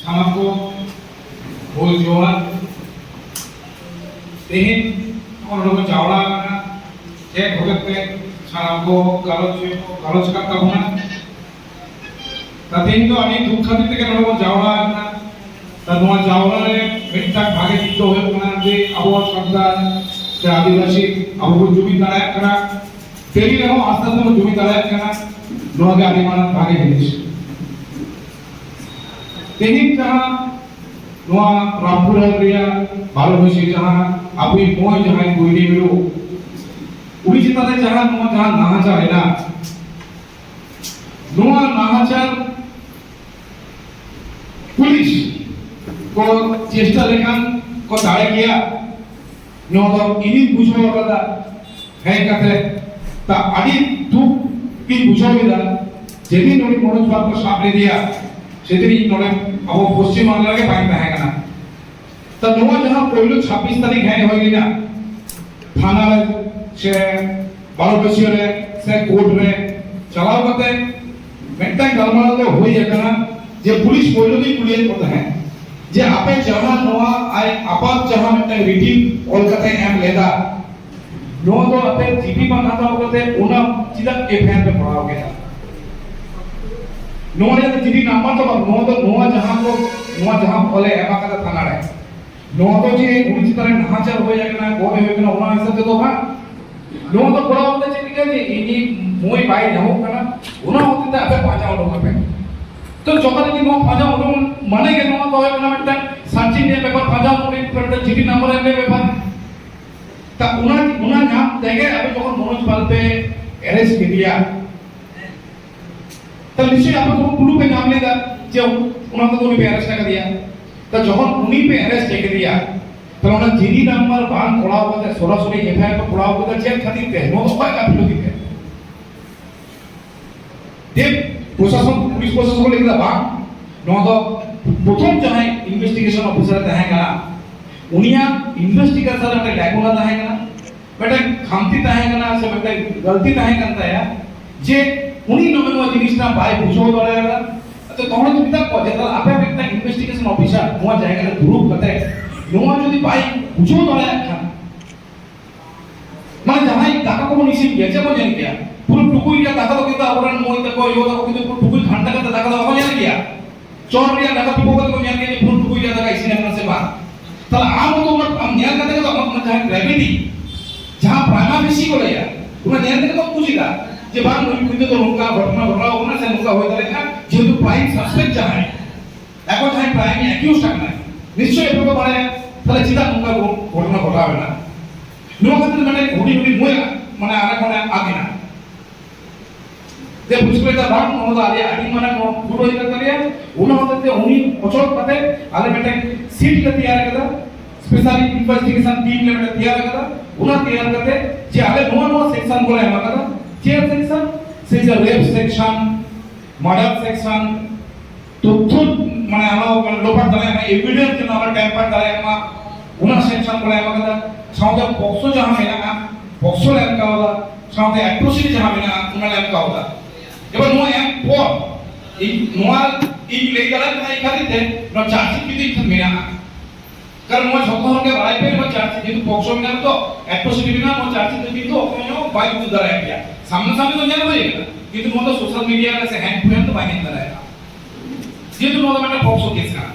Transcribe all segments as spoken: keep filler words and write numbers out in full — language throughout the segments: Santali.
ᱥᱟᱱᱟᱢ ᱠᱚ ᱦᱩᱞ ᱡᱚᱦᱟᱨ᱾ ᱛᱮᱦᱮᱧ ᱱᱚᱜᱼᱚᱭ ᱱᱚᱰᱮ ᱵᱚᱱ ᱡᱟᱣᱨᱟ ᱟᱠᱟᱱᱟ, ᱪᱮᱫ ᱦᱚᱛᱮᱡ ᱛᱮ ᱥᱟᱱᱟᱢ ᱠᱚ ᱜᱟᱞᱚᱪ ᱜᱟᱞᱚᱪ ᱟᱠᱟᱫ ᱛᱟᱵᱚᱱᱟ᱾ ᱛᱟ ᱛᱮᱦᱮᱧ ᱫᱚ ᱟᱹᱰᱤ ᱫᱩᱠ ᱠᱷᱟᱹᱛᱤᱨ ᱛᱮᱜᱮ ᱱᱚᱰᱮ ᱵᱚᱱ ᱡᱟᱣᱨᱟ ᱟᱠᱟᱱᱟ᱾ ᱛᱟ ᱱᱚᱣᱟ ᱡᱟᱣᱨᱟ ᱨᱮ ᱢᱤᱫᱴᱟᱝ ᱵᱷᱟᱜᱮ ᱫᱤᱠ ᱫᱚ ᱦᱩᱭᱩᱜ ᱠᱟᱱᱟ ᱡᱮ ᱟᱵᱚ ᱥᱟᱱᱛᱟᱲ ᱥᱮ ᱟᱹᱫᱤᱵᱟᱹᱥᱤ ᱟᱵᱚ ᱵᱚᱱ ᱡᱩᱢᱤᱫ ᱫᱟᱲᱮᱭᱟᱜ ᱠᱟᱱᱟ, ᱰᱮᱨᱤ ᱨᱮᱦᱚᱸ ᱟᱥᱛᱮ ᱟᱥᱛᱮ ᱵᱚᱱ ᱡᱩᱢᱤᱫ ᱫᱟᱲᱮᱭᱟᱜ ᱠᱟᱱᱟ᱾ ᱱᱚᱣᱟ ᱜᱮ ᱟᱹᱰᱤ ᱢᱟᱨᱟᱝ ᱵᱷᱟᱜᱮ ᱡᱤᱱᱤᱥ᱾ ᱛᱮᱦᱮᱧ ᱡᱟᱦᱟᱸ ᱱᱚᱣᱟ ᱨᱟᱢᱯᱩᱨ ᱦᱟᱴ ᱨᱮᱭᱟᱜ ᱵᱟᱨᱚ ᱵᱟᱹᱭᱥᱟᱹᱠᱷ ᱡᱟᱦᱟᱸ ᱟᱵᱚᱭᱤᱡ ᱢᱚᱭ ᱡᱟᱦᱟᱸᱭ ᱠᱩᱲᱤ ᱢᱤᱨᱩ, ᱩᱱᱤ ᱪᱮᱛᱟᱱ ᱨᱮ ᱡᱟᱦᱟᱸ ᱱᱚᱣᱟ ᱡᱟᱦᱟᱸ ᱱᱟᱦᱟᱪᱟᱨ ᱮᱱᱟ, ᱱᱚᱣᱟ ᱱᱟᱦᱟᱪᱟᱨ ᱯᱩᱞᱤᱥ ᱠᱚ ᱪᱮᱥᱴᱟ ᱞᱮᱠᱷᱟᱱ ᱠᱚ ᱫᱟᱲᱮ ᱜᱮᱭᱟ, ᱱᱚᱣᱟ ᱫᱚ ᱤᱧᱤᱧ ᱵᱩᱡᱷᱟᱹᱣ ᱟᱠᱟᱫᱟ᱾ ᱦᱮᱡ ᱠᱟᱛᱮ ᱛᱟ ᱟᱹᱰᱤ ᱫᱩᱠ ᱤᱧ ᱵᱩᱡᱷᱟᱹᱣ ᱠᱮᱫᱟ᱾ ᱡᱮᱫᱤᱱ ᱩᱱᱤ ᱢᱚᱱᱳᱡᱽ ᱯᱟᱞ ᱠᱚ ᱥᱟᱵ ᱞᱮᱫᱮᱭᱟ, ᱥᱮᱫᱤᱱ ᱤᱧ ᱱᱚᱰᱮ ᱟᱵᱚ ᱯᱚᱥᱪᱤᱢ ᱵᱟᱝᱞᱟ ᱨᱮᱜᱮ ᱵᱟᱝ ᱛᱟᱦᱮᱸ ᱠᱟᱱᱟ᱾ ᱛᱟ ᱱᱚᱣᱟ ᱡᱟᱦᱟᱸ ᱯᱳᱭᱞᱳ ᱪᱷᱟᱵᱵᱤᱥ ᱛᱟᱹᱨᱤᱠᱷ ᱦᱮᱡ ᱦᱩᱭ ᱞᱮᱱᱟ ᱛᱷᱟᱱᱟ ᱨᱮ ᱥᱮ ᱵᱟᱨᱚ ᱵᱟᱹᱭᱥᱟᱹᱠᱷ ᱨᱮ ᱥᱮ ᱠᱳᱨᱴ ᱨᱮ ᱪᱟᱞᱟᱣ ᱠᱟᱛᱮ ᱢᱤᱫᱴᱟᱝ ᱜᱟᱞᱢᱟᱨᱟᱣ ᱫᱚ ᱦᱩᱭ ᱟᱠᱟᱱᱟ ᱡᱮ ᱯᱩᱞᱤᱥ ᱯᱳᱭᱞᱳ ᱜᱮᱧ ᱠᱩᱞᱤᱭᱮᱫ ᱠᱚ ᱛᱟᱦᱮᱸᱫ ᱡᱮ ᱟᱯᱮ ᱡᱟᱦᱟᱸ ᱱᱚᱣᱟ ᱟᱭ ᱟᱯᱟᱛ ᱡᱟᱦᱟᱸ ᱢᱤᱫᱴᱟᱝ ᱨᱤᱴᱤᱱ ᱚᱞ ᱠᱟᱛᱮ ᱮᱢ ᱞᱮᱫᱟ, ᱱᱚᱣᱟ ᱫᱚ ᱟᱯᱮ ᱡᱤᱰᱤ ᱵᱟᱝ ᱦᱟᱛᱟᱣ ᱠᱟᱛᱮ ᱚᱱᱟ ᱪᱮᱫᱟᱜ ᱮᱯᱷ ᱟᱭ ᱟᱨ ᱯᱮ ᱯᱟᱲᱟᱣ ᱠᱮᱫᱟ? ᱱᱚᱣᱟ ᱨᱮᱭᱟᱜ ᱫᱚ ᱡᱤᱰᱤ ᱱᱟᱢᱵᱟᱨ ᱫᱚ ᱵᱟᱝ, ᱱᱚᱣᱟ ᱫᱚ ᱱᱚᱣᱟ ᱡᱟᱦᱟᱸ ᱠᱚ ᱱᱚᱣᱟ ᱡᱟᱦᱟᱸ ᱚᱞᱮ ᱮᱢ ᱟᱠᱟᱫᱟ ᱛᱷᱟᱱᱟ ᱨᱮ, ᱱᱚᱣᱟ ᱫᱚ ᱡᱮ ᱩᱱᱤ ᱪᱮᱛᱟᱱ ᱨᱮ ᱱᱟᱦᱟᱪᱟᱨ ᱦᱩᱭ ᱟᱠᱟᱱᱟ, ᱜᱚᱡ ᱦᱩᱭ ᱟᱠᱟᱱᱟ, ᱚᱱᱟ ᱦᱤᱥᱟᱹᱵ ᱛᱮᱫᱚ ᱵᱟᱝ᱾ ᱱᱚᱣᱟ ᱫᱚ ᱠᱚᱨᱟᱣ ᱠᱟᱛᱮ ᱪᱮᱫ ᱞᱮᱠᱟ ᱡᱮ ᱤᱧᱤᱡ ᱢᱚᱭ ᱵᱟᱭ ᱧᱟᱢᱚᱜ ᱠᱟᱱᱟ, ᱚᱱᱟ ᱦᱚᱛᱮ ᱛᱮ ᱟᱯᱮ ᱯᱟᱸᱡᱟ ᱩᱰᱩᱠ ᱟᱯᱮ᱾ ᱛᱚ ᱡᱚᱠᱷᱚᱱ ᱡᱩᱫᱤ ᱱᱚᱣᱟ ᱯᱟᱸᱡᱟ ᱩᱰᱩᱠ ᱢᱟᱱᱮ ᱜᱮ ᱱᱚᱣᱟ ᱫᱚ ᱦᱩᱭᱩᱜ ᱠᱟᱱᱟ ᱢᱤᱫᱴᱟᱝ ᱥᱟᱨᱪᱤᱝ ᱨᱮᱭᱟᱜ ᱵᱮᱯᱟᱨ, ᱯᱟᱸᱡᱟ ᱩᱰᱩᱠ ᱨᱮᱭᱟᱜ ᱢᱤᱫᱴᱟᱝ ᱡᱤᱰᱤ ᱱᱟᱢᱵᱟᱨ ᱮᱢ ᱨᱮᱭᱟᱜ ᱵᱮᱯᱟᱨ᱾ ᱛᱟ ᱚᱱᱟ, ᱚᱱᱟ ᱧᱟᱢ ᱛᱮᱜᱮ ᱟᱯᱮ ᱡᱚᱠᱷᱚᱱ ᱢᱚᱱᱳᱡᱽ ᱯᱟᱞ ᱯᱮ ᱮᱨᱮᱥᱴ ᱠᱮᱫᱮᱭᱟ, ᱛᱟᱦᱞᱮ ᱱᱤᱥᱪᱚᱭ ᱟᱯᱮ ᱠᱚ ᱠᱩᱞᱩ ᱯᱮ ᱧᱟᱢ ᱞᱮᱫᱟ ᱡᱮ ᱚᱱᱟ ᱛᱮᱫᱚ ᱩᱱᱤ ᱯᱮ ᱮᱨᱮᱥᱴ ᱟᱠᱟᱫᱮᱭᱟ᱾ ᱛᱟ ᱡᱚᱠᱷᱚᱱ ᱩᱱᱤ ᱯᱮ ᱮᱨᱮᱥᱴ ᱠᱮᱫᱮᱭᱟ, ᱛᱟᱦᱞᱮ ᱚᱱᱟ ᱡᱤᱰᱤ ᱱᱟᱢᱵᱟᱨ ᱵᱟᱝ ᱠᱚᱨᱟᱣ ᱠᱟᱛᱮ ᱥᱚᱨᱟᱥᱚᱨᱤ ᱮᱯᱷ ᱟᱭ ᱟᱨ ᱯᱮ ᱠᱚᱨᱟᱣ ᱠᱮᱫᱟ ᱪᱮᱫ ᱠᱷᱟᱹᱛᱤᱨ ᱛᱮ? ᱱᱚᱣᱟ ᱫᱚ ᱚᱠᱚᱭᱟᱜ ᱜᱟᱹᱯᱷᱤᱞᱚᱛᱤ ᱛᱮ? ᱫᱮᱵ ᱯᱨᱚᱥᱟᱥᱚᱱ, ᱯᱩᱞᱤᱥ ᱯᱨᱚᱥᱟᱥᱚᱱ ᱠᱚ ᱞᱟᱹᱭ ᱠᱮᱫᱟ, "ᱵᱟᱝ, ᱱᱚᱣᱟ ᱫᱚ ᱯᱨᱚᱛᱷᱚᱢ ᱡᱟᱦᱟᱸᱭ ᱤᱱᱵᱷᱮᱥᱴᱤᱜᱮᱥᱚᱱ ᱚᱯᱷᱤᱥᱟᱨ ᱮ ᱛᱟᱦᱮᱸ ᱠᱟᱱᱟ, ᱩᱱᱤᱭᱟᱜ ᱤᱱᱵᱷᱮᱥᱴᱤᱜᱮᱥᱚᱱ ᱨᱮ ᱢᱤᱫᱴᱮᱱ ᱞᱮᱠᱩᱱᱟ ᱛᱟᱦᱮᱸ ᱠᱟᱱᱟ, ᱢᱤᱫᱴᱮᱱ ᱠᱷᱟᱢᱛᱤ ᱛᱟᱦᱮᱸ ᱠᱟᱱᱟ, ᱥᱮ ᱢᱤᱫᱴᱮᱱ ᱜᱟᱹᱞᱛᱤ ᱛᱟᱦᱮᱸ ᱠᱟᱱ ᱛᱟᱭᱟ, ᱡᱮ ᱩᱱᱤ ᱱᱚᱜᱼᱚᱭ ᱱᱚᱣᱟ ᱡᱤᱱᱤᱥᱴᱟ ᱵᱟᱭ ᱵᱩᱡᱷᱟᱹᱣ ᱫᱟᱲᱮᱭᱟᱫᱟ᱾" ᱟᱫᱚ ᱛᱚᱠᱷᱚᱱ ᱢᱮᱛᱟ ᱠᱚᱣᱟ ᱡᱮ, "ᱛᱟᱦᱞᱮ ᱟᱯᱮ ᱢᱤᱫᱴᱮᱱ ᱤᱱᱵᱷᱮᱥᱴᱤᱜᱮᱥᱚᱱ ᱱᱚᱣᱟ ᱡᱟᱭᱜᱟ ᱨᱮ ᱫᱩᱲᱩᱵ ᱠᱟᱛᱮ ᱱᱚᱣᱟ ᱡᱩᱫᱤ ᱵᱟᱭ ᱵᱩᱡᱷᱟᱹᱣ ᱫᱟᱲᱮᱭᱟᱜ ᱠᱷᱟᱱ, ᱢᱟᱱᱮ ᱡᱟᱦᱟᱸᱭ ᱫᱟᱠᱟ ᱠᱚᱵᱚᱱ ᱤᱥᱤᱱ ᱜᱮᱭᱟ, ᱪᱮᱫ ᱵᱚᱱ ᱧᱮᱞ ᱜᱮᱭᱟ? ᱯᱩᱨᱟᱹ ᱴᱩᱠᱩᱡ ᱨᱮᱭᱟᱜ ᱫᱟᱠᱟ ᱫᱚ ᱠᱤᱱᱛᱩ ᱟᱵᱚᱨᱮᱱ ᱢᱟᱹᱭ ᱛᱟᱠᱚ, ᱭᱳ ᱛᱟᱠᱚ ᱠᱤᱱᱛᱩ ᱯᱩᱨᱟᱹ ᱴᱩᱠᱩᱡ ᱜᱷᱟᱱᱴᱟ ᱠᱟᱛᱮ ᱫᱟᱠᱟ ᱫᱚ ᱵᱟᱠᱚ ᱧᱮᱞ ᱜᱮᱭᱟ᱾ ᱪᱚᱴ ᱨᱮᱭᱟᱜ ᱫᱟᱠᱟ ᱴᱩᱠᱩᱡ ᱠᱟᱛᱮ ᱠᱚ ᱧᱮᱞ ᱜᱮᱭᱟ ᱡᱮ ᱯᱩᱨᱟᱹ ᱴᱩᱠᱩᱡ ᱨᱮᱭᱟᱜ ᱫᱟᱠᱟ ᱤᱥᱤᱱ ᱟᱠᱟᱱᱟ ᱥᱮ ᱵᱟᱝ᱾ ᱛᱟᱦᱞᱮ ᱟᱢ ᱫᱚ ᱚᱱᱟ ᱟᱢ ᱧᱮᱞ ᱠᱟᱛᱮ ᱜᱮ ᱛᱚ ᱟᱢᱟᱜ ᱚᱱᱟ ᱡᱟᱦᱟᱸ ᱜᱨᱮᱵᱷᱤᱴᱤ, ᱡᱟᱦᱟᱸ ᱯᱨᱟᱭᱢᱟ ᱯᱷᱮᱥᱤ ᱠᱚ ᱞᱟᱹᱭᱟ, ᱚᱱᱟ ᱧᱮᱞ ᱠᱟᱛᱮ ᱠᱚ ᱵᱩᱡᱽ ᱮᱫᱟ ᱡᱮ ᱵᱟᱝ, ᱱᱩᱭ ᱠᱩᱲᱤ ᱫᱚ ᱱᱚᱝᱠᱟ ᱜᱷᱚᱴᱚᱱᱟ ᱜᱷᱚᱴᱟᱣ ᱠᱟᱱᱟ ᱥᱮ ᱱᱚᱝᱠᱟ ᱦᱩᱭ ᱫᱟᱲᱮᱭᱟᱜᱼᱟ, ᱡᱮᱦᱮᱛᱩ ᱯᱨᱟᱭᱤᱢ ᱥᱟᱥᱯᱮᱠᱴ ᱡᱟᱦᱟᱸᱭ, ᱮᱠᱷᱚᱱ ᱡᱟᱦᱟᱸᱭ ᱯᱨᱟᱭᱤᱢ ᱮᱠᱤᱭᱩᱡᱽ ᱟᱠᱟᱱᱟᱭ, ᱱᱤᱥᱪᱚᱭ ᱮᱯᱮ ᱠᱚ ᱵᱟᱲᱟᱭᱟ, ᱛᱟᱦᱞᱮ ᱪᱮᱫᱟᱜ ᱱᱚᱝᱠᱟ ᱜᱷᱚ-, ᱜᱷᱚᱴᱚᱱᱟ ᱜᱷᱚᱴᱟᱣ ᱮᱱᱟ? ᱱᱚᱣᱟ ᱠᱷᱟᱹᱛᱤᱨ ᱢᱟᱱᱮ ᱦᱩᱰᱤᱧ ᱦᱩᱰᱤᱧ ᱢᱟᱹᱭ ᱢᱟᱱᱮ ᱟᱞᱮ ᱠᱷᱚᱱᱮ ᱟᱫ ᱮᱱᱟ᱾ ᱡᱮ ᱵᱩᱡᱽ ᱠᱮᱫᱟ ᱵᱟᱝ, ᱱᱚᱣᱟ ᱫᱚ ᱟᱞᱮᱭᱟᱜ ᱟᱹᱰᱤ ᱢᱟᱨᱟᱝ ᱵᱷᱩᱞ ᱦᱩᱭ ᱟᱠᱟᱱ ᱛᱟᱞᱮᱭᱟ᱾ ᱚᱱᱟ ᱦᱚᱛᱮᱡ ᱛᱮ ᱩᱱᱤ ᱚᱪᱚᱜ ᱠᱟᱛᱮ ᱟᱞᱮ ᱢᱤᱫᱴᱮᱱ ᱥᱤᱴ ᱞᱮ ᱛᱮᱭᱟᱨ ᱟᱠᱟᱫᱟ, ᱥᱯᱮᱥᱟᱞ ᱤᱱᱵᱷᱮᱥᱴᱤᱜᱮᱥᱚᱱ ᱴᱤᱢ ᱞᱮ ᱢᱤᱫᱴᱮᱱ ᱛᱮᱭᱟᱨ ᱟᱠᱟᱫᱟ᱾ ᱚᱱᱟ ᱛᱮᱭᱟᱨ ᱠᱟᱛᱮ ᱡᱮ ᱟᱞᱮ ᱱᱚᱣᱟ ᱱᱚᱣᱟ ᱥᱮᱠᱥᱚᱱ ᱠᱚᱞᱮ ᱮᱢ ᱟᱠᱟᱫᱟ, ᱪᱮᱫ ᱥᱮᱠᱥᱚᱱ? ᱥᱮ ᱡᱮ ᱨᱮᱯ ᱥᱮᱠᱥᱚᱱ, ᱢᱟᱨᱰᱟᱨ ᱥᱮᱠᱥᱚᱱ, ᱛᱚᱛᱛᱷᱚ ᱢᱟᱱᱮ ᱟᱞᱚ ᱞᱚᱯᱟᱴ ᱫᱟᱲᱮᱭᱟᱜ ᱢᱟ, ᱮᱵᱷᱤᱰᱮᱱᱥ ᱡᱮᱱᱚ ᱟᱞᱚ ᱴᱮᱢᱯᱟᱨ ᱫᱟᱲᱮᱭᱟᱜ ᱢᱟ, ᱚᱱᱟ ᱥᱮᱠᱥᱚᱱ ᱠᱚᱞᱮ ᱮᱢ ᱟᱠᱟᱫᱟ᱾ ᱥᱟᱶᱛᱮ ᱯᱚᱠᱥᱚ ᱡᱟᱦᱟᱸ ᱢᱮᱱᱟᱜᱼᱟ, ᱯᱚᱠᱥᱚ ᱞᱮ ᱮᱢ ᱠᱟᱣᱫᱟ, ᱥᱟᱶᱛᱮ ᱮᱴᱨᱚᱥᱤᱴᱤ ᱡᱟᱦᱟᱸ ᱢᱮᱱᱟᱜᱼᱟ, ᱚᱱᱟ ᱞᱮ ᱮᱢ ᱠᱟᱣᱫᱟ᱾ ᱮᱵᱟᱨ ᱱᱚᱣᱟ ᱮᱢ ᱯᱚᱨ ᱤᱧ ᱱᱚᱣᱟ ᱤᱧ ᱞᱟᱹᱭ ᱫᱟᱲᱮᱭᱟᱜ ᱠᱟᱱᱟ, ᱮᱭ ᱠᱷᱟᱹᱛᱤᱨ ᱛᱮ ᱱᱚᱣᱟ ᱪᱟᱨᱡᱽᱥᱤᱴ ᱡᱩᱫᱤ ᱤᱧ ᱴᱷᱮᱱ ᱢᱮᱱᱟᱜᱼᱟ, ᱠᱟᱨᱚᱱ ᱱᱚᱣᱟ ᱡᱷᱚᱛᱚ ᱦᱚᱲ ᱜᱮ ᱵᱟᱲᱟᱭ ᱯᱮ, ᱱᱚᱣᱟ ᱪᱟᱨᱡᱽᱥᱤᱴ ᱡᱮᱦᱮᱛᱩ ᱯᱚᱠᱥᱚ ᱢᱮᱱᱟᱜᱼᱟ, ᱛᱚ ᱮᱴᱨᱚᱥᱤᱴᱤ ᱢᱮᱱᱟᱜᱼᱟ, ᱱᱚᱣᱟ ᱪᱟᱨᱡᱽᱥᱤᱴ ᱫᱚ ᱠᱤᱱᱛᱩ ᱚᱠᱚᱭ ᱦᱚᱸ ᱵᱟᱭ ᱩᱫᱩᱜ ᱫᱟᱲᱮᱭᱟᱜ ᱜᱮᱭᱟ᱾ ᱥᱟᱢᱱᱟ ᱥᱟᱢᱱᱤ ᱫᱚ ᱧᱮᱞ ᱦᱩᱭ ᱟᱠᱟᱱᱟ, ᱠᱤᱱᱛᱩ ᱱᱚᱣᱟ ᱫᱚ ᱥᱳᱥᱟᱞ ᱢᱤᱰᱤᱭᱟ ᱨᱮ ᱥᱮ ᱦᱮᱱᱰ ᱴᱩ ᱦᱮᱱᱰ ᱫᱚ ᱵᱟᱭ ᱧᱮᱞ ᱫᱟᱲᱮᱭᱟᱜᱼᱟ, ᱡᱮᱦᱮᱛᱩ ᱱᱚᱣᱟ ᱫᱚ ᱢᱤᱫᱴᱟᱝ ᱯᱚᱠᱥᱚ ᱠᱮᱥ ᱠᱟᱱᱟ᱾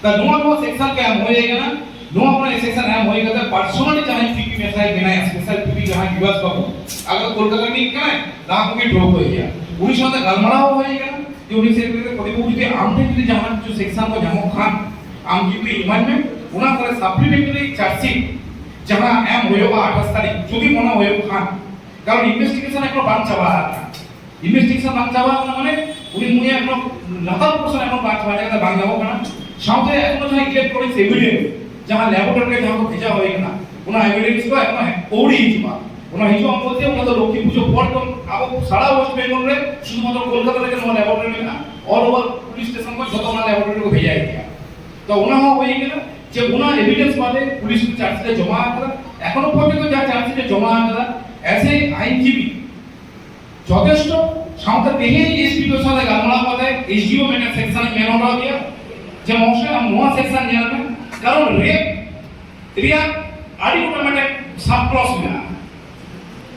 ᱛᱟ ᱱᱚᱣᱟ ᱱᱚᱣᱟ ᱥᱮᱠᱥᱚᱱ ᱠᱚ ᱮᱢ ᱦᱩᱭ ᱟᱠᱟᱱᱟ᱾ ᱱᱚᱣᱟ ᱠᱚᱨᱮ ᱥᱮᱠᱥᱚᱱ ᱮᱢ ᱦᱩᱭ ᱠᱟᱛᱮ ᱯᱟᱨᱥᱚᱱᱟᱞᱤ ᱡᱟᱦᱟᱸᱭ ᱯᱤᱯᱤ ᱢᱮᱥᱟᱭ ᱵᱮᱱᱟᱭᱟ, ᱥᱯᱮᱥᱟᱞ ᱯᱤᱯᱤ ᱡᱟᱦᱟᱸᱭ ᱵᱤᱵᱟᱥ ᱵᱟᱹᱵᱩ, ᱟᱜᱮ ᱠᱳᱞᱠᱟᱛᱟ ᱨᱤᱱᱤᱡ ᱠᱟᱱᱟᱭ, ᱞᱟᱦᱟ ᱠᱷᱚᱱ ᱜᱮ ᱰᱨᱚᱯ ᱦᱩᱭ ᱜᱮᱭᱟ, ᱩᱱᱤ ᱥᱟᱶᱛᱮ ᱜᱟᱞᱢᱟᱨᱟᱣ ᱦᱩᱭ ᱟᱠᱟᱱᱟ᱾ ᱡᱮ ᱩᱱᱤ ᱥᱮ ᱠᱚᱨᱮ ᱠᱚ ᱡᱩᱫᱤ ᱟᱢ ᱴᱷᱮᱱ ᱡᱩᱫᱤ ᱡᱟᱦᱟᱱᱟᱜ ᱠᱤᱪᱷᱩ ᱥᱮᱠᱥᱚᱱ ᱠᱚ ᱧᱟᱢᱚᱜ ᱠᱷᱟᱱ, ᱟᱢ ᱠᱤᱱᱛᱩ ᱮᱢᱟᱧ ᱢᱮ, ᱚᱱᱟ ᱠᱚᱨᱮ ᱥᱟᱯᱞᱤᱢᱮᱱᱴᱟᱨᱤ ᱪᱟᱨᱡᱽᱥᱤᱴ ᱡᱟᱦᱟᱸ ᱮᱢ ᱦᱩᱭᱩᱜᱼᱟ ᱟᱴᱷᱟᱥ ᱛᱟᱹᱨᱤᱠᱷ, ᱡᱩᱫᱤ ᱢᱚᱱᱮ ᱦᱩᱭᱩᱜ ᱠᱷᱟᱱ, ᱠᱟᱨᱚᱱ ᱤᱱᱵᱷᱮᱥᱴᱤᱜᱮᱥᱚᱱ ᱮᱠᱷᱚᱱᱳ ᱵᱟᱝ ᱪᱟᱵᱟ ᱟᱠᱟᱱᱟ᱾ ᱤᱱᱵᱷᱮᱥᱴᱤᱜᱮᱥᱚᱱ ᱵᱟᱝ ᱪᱟᱵᱟ ᱟᱠᱟᱱᱟ ᱢᱟᱱᱮ ᱩᱱᱤ ᱢᱩᱭᱟ ᱮᱠᱷᱚᱱᱳ ᱞᱟᱛᱟᱨ ᱯᱚᱨᱥᱚᱱ ᱮᱠᱷᱚᱱᱳ ᱵᱟᱝ ᱪᱟᱵᱟ ᱟᱠᱟᱱᱟ, ᱵᱟᱝ ᱧᱟᱢᱚᱜ ᱠᱟᱱᱟ᱾ ᱥᱟᱶᱛᱮ ᱮᱠᱷᱚᱱᱳ ᱡᱟᱦᱟᱸ ᱤᱞᱮᱠᱴᱨᱚᱱᱤᱠ ᱮᱵᱷᱤᱰᱮᱱᱥ, ᱡᱟᱦᱟᱸ ᱞᱮᱵᱚᱨᱮᱴᱚᱨᱤ ᱨᱮ ᱡᱟᱦᱟᱸ ᱠᱚ ᱵᱷᱮᱡᱟ ᱦᱩᱭ ᱠᱟᱱᱟ, ᱚᱱᱟ ᱮᱵᱷᱤᱰᱮᱱᱥ ᱠᱚ ᱮᱠᱷᱚᱱᱳ ᱟᱹᱣᱨᱤ ᱦᱤᱡᱩᱜᱼᱟ᱾ ᱚᱱᱟ ᱦᱤᱡᱩᱜᱼᱟ ᱵᱚᱞᱛᱮ ᱚᱱᱟ ᱫᱚ ᱞᱚᱠᱠᱷᱤ ᱯᱩᱡᱟᱹ ᱯᱚᱨ ᱠᱷᱚᱱ ᱟᱵᱚ ᱥᱟᱨᱟ ᱳᱭᱮᱥᱴ ᱵᱮᱝᱜᱚᱞ ᱨᱮ ᱥᱩᱫᱷᱩᱢᱟᱛᱨᱚ ᱠᱳᱞᱠᱟᱛᱟ ᱨᱮᱜᱮ ᱱᱚᱣᱟ ᱞᱮᱵᱚᱨᱮᱴᱚᱨᱤ ᱢᱮᱱᱟᱜᱼᱟ᱾ ᱚᱞ ᱳᱵᱷᱟᱨ ᱯᱩᱞᱤᱥ ᱥᱴᱮᱥᱚᱱ ᱠᱷᱚᱱ ᱡᱷᱚᱛᱚ ᱚᱱᱟ ᱞᱮᱵᱚᱨᱮᱴᱚᱨᱤ ᱠᱚ ᱵᱷᱮᱡᱟᱭᱮᱫ ᱜᱮᱭᱟ᱾ ᱛᱚ ᱚᱱᱟ ᱦᱚᱸ ᱦᱩᱭ ᱠᱟᱱᱟ ᱡᱮ ᱚᱱᱟ ᱮᱵᱷᱤᱰᱮᱱᱥ ᱵᱟᱫᱮ ᱯᱩᱞᱤᱥ ᱠᱚ ᱪᱟᱨᱡᱽᱥᱤᱴ ᱮ ᱡᱚᱢᱟ ᱟᱠᱟᱫᱟ᱾ ᱮᱠᱷᱚᱱᱳ ᱯᱚᱨᱡᱚᱱᱛᱚ ᱡᱟ ᱪᱟᱨᱡᱽᱥᱤᱴ ᱮ ᱡᱚᱢᱟ ᱟᱠᱟᱫᱟ, ᱮᱡ ᱮ ᱟᱭᱤᱱᱡᱤᱵᱤ ᱡᱚᱛᱷᱮᱥᱴᱚ᱾ ᱥᱟᱶᱛᱮ ᱛᱮᱦᱮᱧ ᱮᱥᱯᱤ ᱠᱚ ᱥᱟᱶᱛᱮ ᱜᱟᱞᱢᱟᱨᱟᱣ ᱠᱟᱛᱮ ᱮᱥᱰᱤᱳ ᱢᱤᱫᱴᱮᱱ ᱥᱮᱠᱥᱚᱱ ᱮ ᱢᱮᱱ ᱦᱚᱴᱚ ᱟᱫᱮᱭᱟ, ᱡᱮ ᱢᱚᱦᱟᱥᱚᱭ, ᱟᱢ ᱱᱚᱣᱟ ᱥᱮᱠᱥᱚᱱ ᱧᱮᱞ ᱢᱮ, ᱠᱟᱨᱚᱱ ᱨᱮᱯ ᱨᱮᱭᱟᱜ ᱟᱹᱰᱤ ᱜᱚᱴᱟᱝ ᱢᱤᱫᱴᱮᱱ ᱥᱟᱵ ᱠᱞᱚᱡᱽ ᱢᱮᱱᱟᱜᱼᱟ᱾